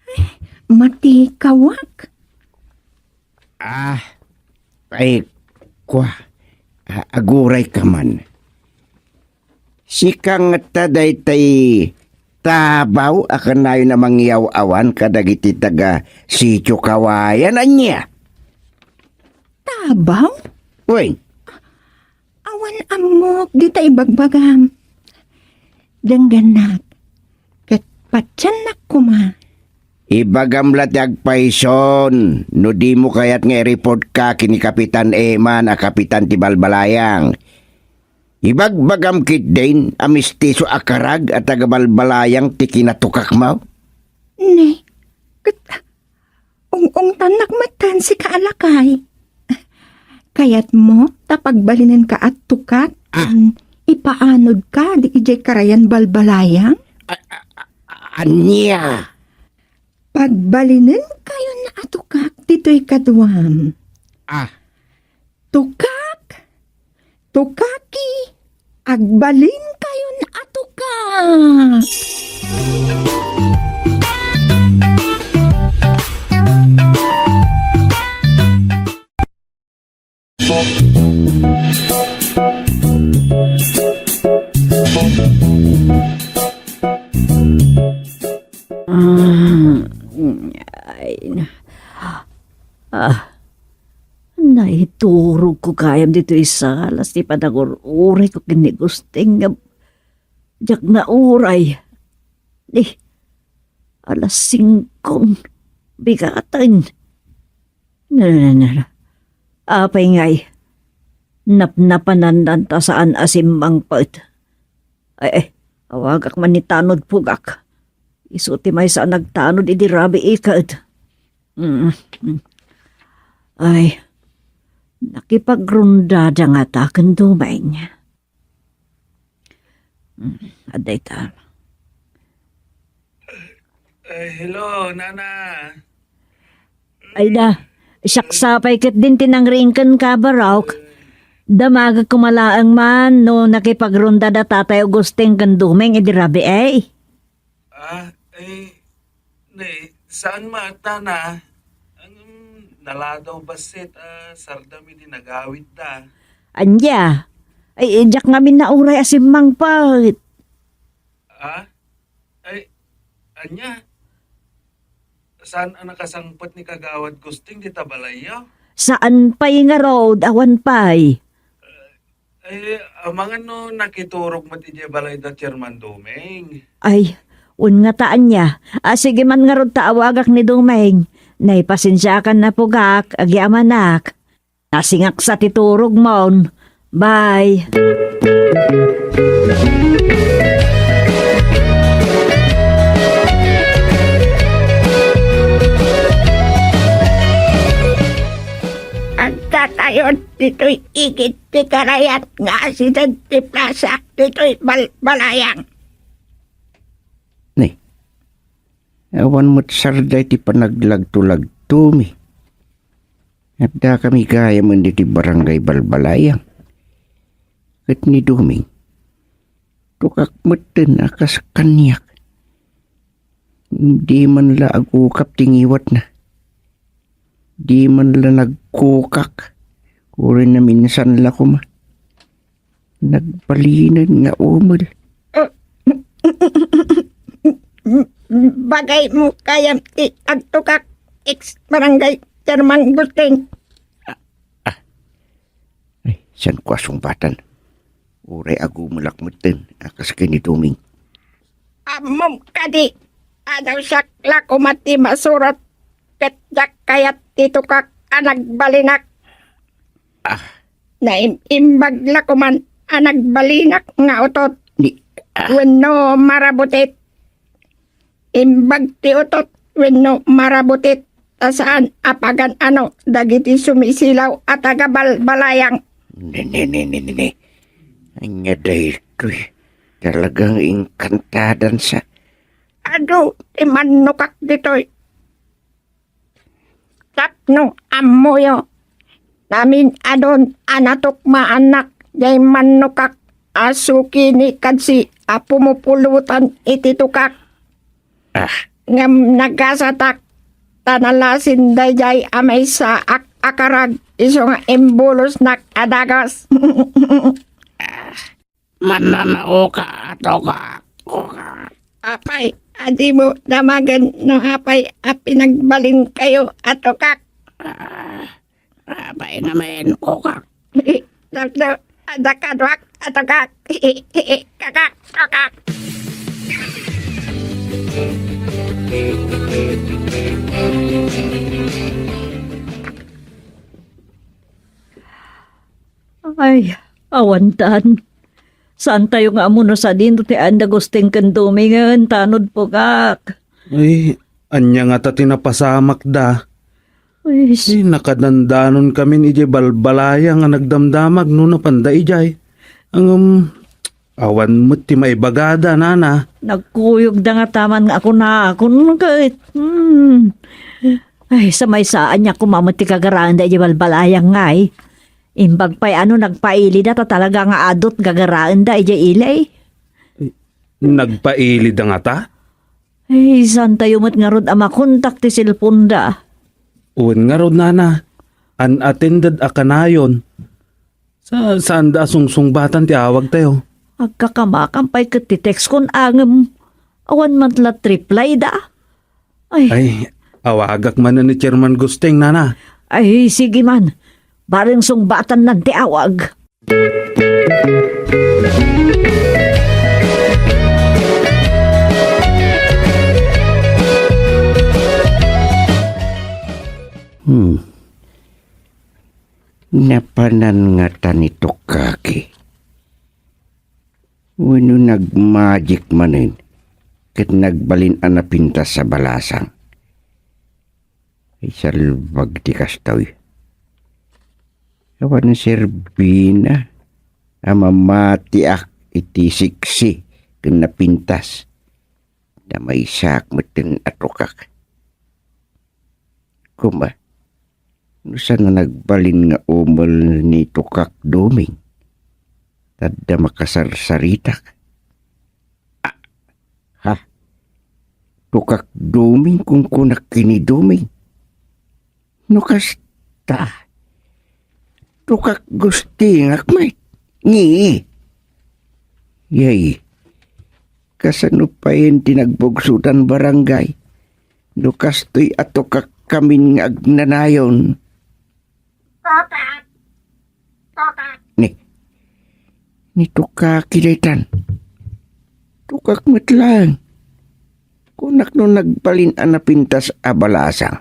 Ay, matikawak. Ah, ay, kua, a-, aguray ka man. Sika ngata daytay tabaw a kanayon a mangyaw-awan kadagiti taga Sitio Kawayan, ania? Tabaw? Wen. Awan ammok dita ibagbagam. Denggennak, ket patiennak koma. Ibagam la ti agpayson no dimo kayat nga i-report ka ken ni Kapitan Eman a kapitan ti Balbalayang. Ibagbagam ketdin a mestiso a karag a taga-Balbalayang ti kinatukakmo? Ne, ket ung-ungtannak metten sika a lakay. Kayatmo ta pagbalinenka a tukak? Ah. Ken ipaanodka di idiay karayan Balbalayang? A-, a-, a-, ania? Pagbalinenkayon a tukak ditoy kaduam. Ah. Tukak, tukaki, agbalinkayon a tukak. Ah, ay, na-, ah, naiturogko gayam ditoy salas ti panagur-urayko ken ni Gusting nga diak nauray. Di, alas singkong bigaten. Na, na, na, na. Apay ngay, napnapanannan ta saan a simmangpet. Ay, ay, awagak man ni Tanod Pugak. Isu ti maysa a nagtanod idi rabii ket. Mm, mm. Ay, nakipagrondada ngata ken Domeng. Mm, adda ita. Ay, hello, Nana. Ay da, siak sapay ketdin ti nangriing kenka, Barok. Damagek koma laeng man no nakipagrondada Tatay Agustin ken Doming idi rabii. Ah, eh, ne, saan met, Nana? Ang naladaw bassit a sardam idi nagawidda. Ania? Ay, diak ngamin nauray a simmangpet. Ah? Ay, ania? Saan a nakasangpet ni Kagawad Gusting dita balayyo? Saan pay ngarud, awan pay. Ay, amangan no nakiturog met idiay balay da Chairman Doming. Ay, wen ngata ania. Ah, sige man ngarud ta awagak ni Doming. Naipasensiakan na pugak, agyamanak. Nasingaksa ti turogmon. Bye. Agtatayod ditoy igid ti karayat nga asideg ti plasak ditoy balbalayang. Ni, awan met sarday ti panaglagtulagtomi. Addakami gayamen iti barangay balbalayang. Ket ni Doming, tukak metten a kas kaniak. Di man la agukap ti ngiwatna. Di man la nagkukak. Uray naminsan la koma. Nagbalinen nga umel. Bagaymo gayam ti agtukak, ex barangay Chairman Gusting. Ah, ah. Ay, saan ko a sungbatan? Uray agumelak metten a kas ken ni Doming. Ammom kadi, adaw siak la koma ti masurot ket diak kayat ti tukak a nagbalinak. Ah. Naim-imbag la koman a nagbalinak nga utot. Ni, ah. Wenno marabutit. Imbag ti utot wenno marabutit ta saan a pagan-ano dagiti sumisilaw a taga balbalayang. Ne, ne, ne, ne, ne, ne. Ania daytoy? Talagang inkantadansa. Adu ti mannukak ditoy. Tapno ammoyo, namin-adon a natukmaannak jay mannukak a sukini kadsi a pumupulutan iti tukak. Ah. Ngem nagasatak, ta nalasin dayjay a maysaak a karag isu nga imbulosnak a dagus. Ah. Mannanaoka a tukak, tukak. Apay, adimo damagen no apay a pinagbalinkayo a tukak? Ah, apay ngamin, tukak? Tapno adda kaduak a tukak. Kakak, tukak. Ay, awantan. Saantayo nga ammo no sadino ti ayan da Gusting ken Domingen, tanod pugak. Ay, ania ngata ti napasamakda? Uy, s- Ay, nakadandanonkamin idiay balbalayang a nagdamdamag no napanda idiay. Ngem, awan met ti maibagada, nana. Nagkuyogda ngata man nga kunakon ket. Hmm. Ay, sa maysa, ania koma met ti gagaraenda idiay balbalayang ngay. Imbag pay a no nagpailida ta talaga nga adut gagaraenda idiay ili. Nagpailida ngata? Ay, saantayo met ngarud a makontak ti cellphone-da? Wen ngarud, nana, unattended a kanayon. Sa, saanda a sungsungbatan ti awagtayo. Agkakamakan pay ket ti text-kon ngem awan man la reply-da. Ay. Ay, awagak manen ni Chairman Gusting, nana. Ay, sige man. Bareng sungbatannan ti awag. Hmm. Napanan ngata ni tukaki? Wenno nagmagic manen ket nagbalin a napintas a balasang? Ay, salbag ti kastoy. Awan serbina a mamatiak iti siksi ken napintas. Ta maysaak metten a tukak. Koma, No saan a nagbalin nga umel ni Tukak Doming, ta adda makasarsaritak. Ah, ha? Tukak Doming, kunkunak ken ni Doming. No kasta, Tukak Gustingak met. Ngi. Yay, kasano payen ti nagbugsotan barangay? No kastoy a tukakkamin nga agnanayon. Ni, ni Tukaki daytan. Tukak met laeng. Kunak no nagbalin a napintas a balasang.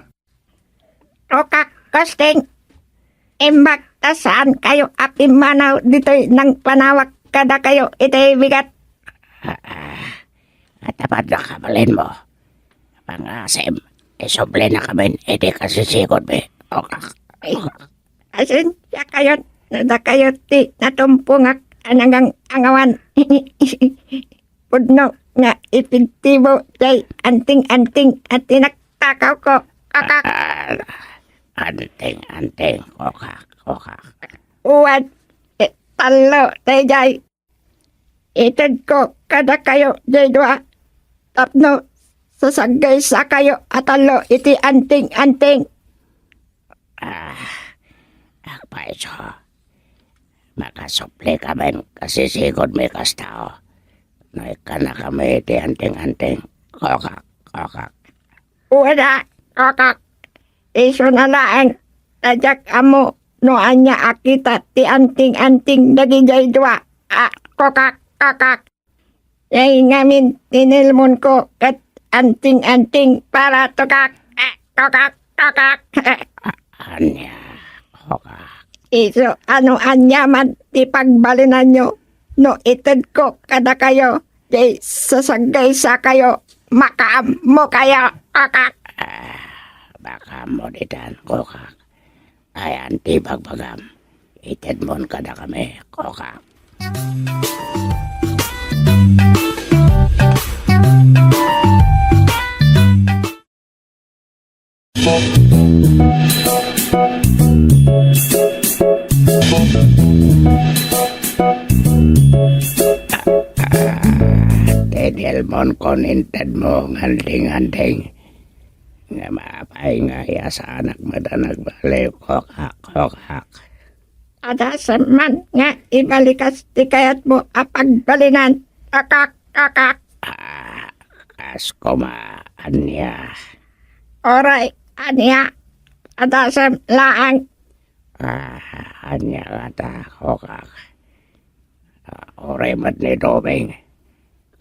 Tukak Gusting, imbag ta saankayo a pimmanaw ditoy nangpanawak kadakayo iti bigat. Ah, ah, atapat na kabalinmo. Pangasim, isublina kamin iti kasisigudmi. Okak. Ay, pasensiakayon, no dakayo ti natumpongak a nangang-angawan. Pudno nga ipigtibo jay anting-anting a tinaktakawko. Okak. Ah, anting-anting, okak, okak. Uwan, eh, tallo, dayjay. Itedko kadakayo jay dua tapno sasaggaysakayo a tallo iti anting-anting. Ah, agpayso. Makasubli kamin kasisigudmi kasta. No ikkannakami iti anting-anting. Kokak, kokak. Wen a, kokak. Isuna laeng ta diak ammo no ania a kita ti anting-anting dagijay dua. Ah, kokak, kokak. Jay ngamin ti nelmonko ket anting-anting para tukak. Ah, kokak, kokak. Ania, kokak? Isu a no ania man ti pagbalinanyo, no itedko kadakayo, jay sasaggaysakayo, makaammokayo, kokak. Ah, makaammo ditan, kokak. Ayan ti bagbagam. Itedmon kadakami, kokak. Ti nelmonkon intedmo nga anting-anting. Ngem apay nga iyasaanak met a nagbaliw, kokak, kokak? Adasem man nga ibalikas ti kayatmo a pagbalinan, kokak, kokak. Ah, kas koma, ania? Uray, ania? Adasem laeng. Ah, ania ngata, kokak? Ah, uray met ni Doming.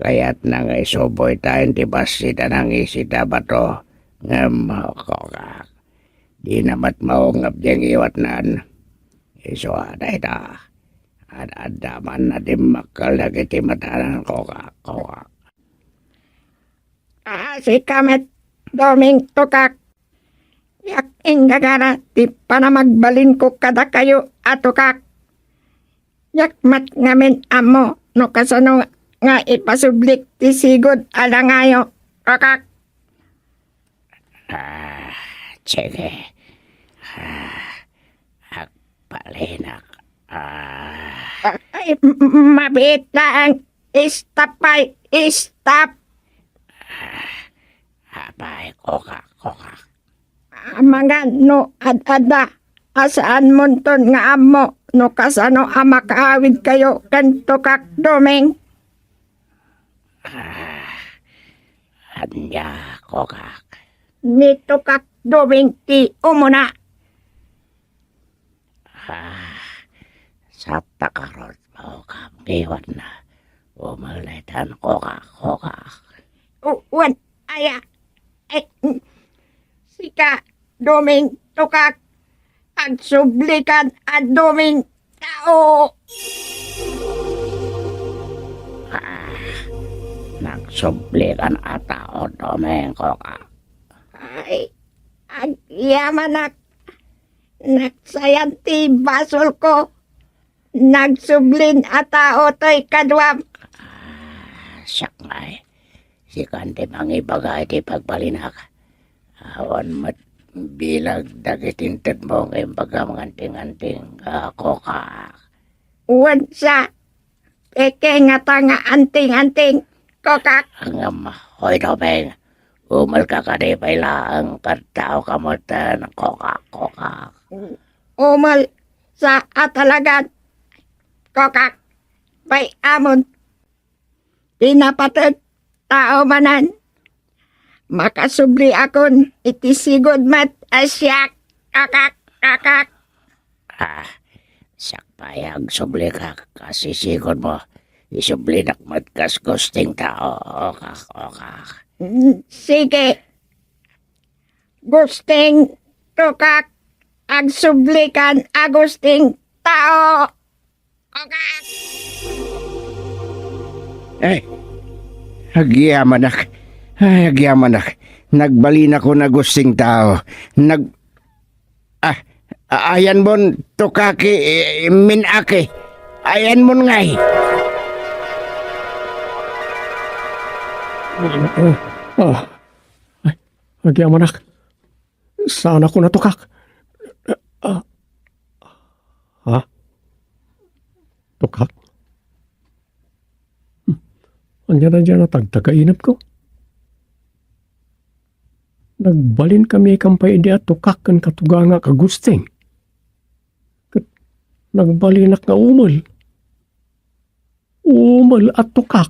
Kayatna nga isuboy tayo ti bassit a nangisit a bato. Ngem, kokak, dina met maungab diay ngiwatnan. Isu a dayta. Ad-adda man a dimmakkel dagiti matanan, kokak, kokak. Ah, sika met, Doming, tukak. Diak inggagara ti panamagbalinko kadakayo a tukak. Diak met ngamin ammo no kasano nga ipasublik ti sigud a langayo, kokak. Ah, sige. Ah, agpalinak. Ah. Ay, m-, m-, mabiit laeng. Stop pay, stop. Ah, apay, kokak, kokak. Amangan no ad-adda a saanmonton nga ammo no kasano a makaawidkayo ken Tukak Doming. Ah, ania, kokak? Ni Tukak Doming ti umuna. Ah, sapta karot, maukam, ngiwatna. Umaletan, kokak, kokak. U-, wen, aya. Ay, mm. Sika, Doming, tukak. Agsublikan a Doming tao. Ah, nagsublikan a tao, Doming, kokak. Ay, agyamanak. Nagsayan ti basolko. Nagsublin a tao toy kaduam. Ah, siak ngay. Sikan ti mangibaga iti pagbalinak. Awan met bilag dagiti intedmo nga imbagam nga anting-anting, ah, kokak. Wen sa, peke ngata nga anting-anting, kokak. Ngem, hoy, Doming, umelka kadi pay laeng ket taoka metten, kokak, kokak. Umel sa a talagan, kokak. Pay-amon ti napateg tao manen. Makasubliakon iti sigud met a siak. Kakak, kakak. Ah, siak pay agsublika kas isigudmo. Isublinak met kas gusting tao. Okak, okak. Mm, sige. Gusting, kokak, agsublikan a gusting tao. Ay, agyamanak. Ay, agyamanak. Nagbalinakon a gusting tao. Nag-, ah, ayanmon, tokaki, eh, minaki. Ayanmon ngay. Ah, ah. Ay, agyamanak. Saan ako natokak? Ah. Ha? Tokak? Hmm. Ania daydiay a tagtagainep ko? Nagbalin kami kampay idi a tokak ken katugangak a gusting. Ket nagbalinak nga umel. Umel a tokak.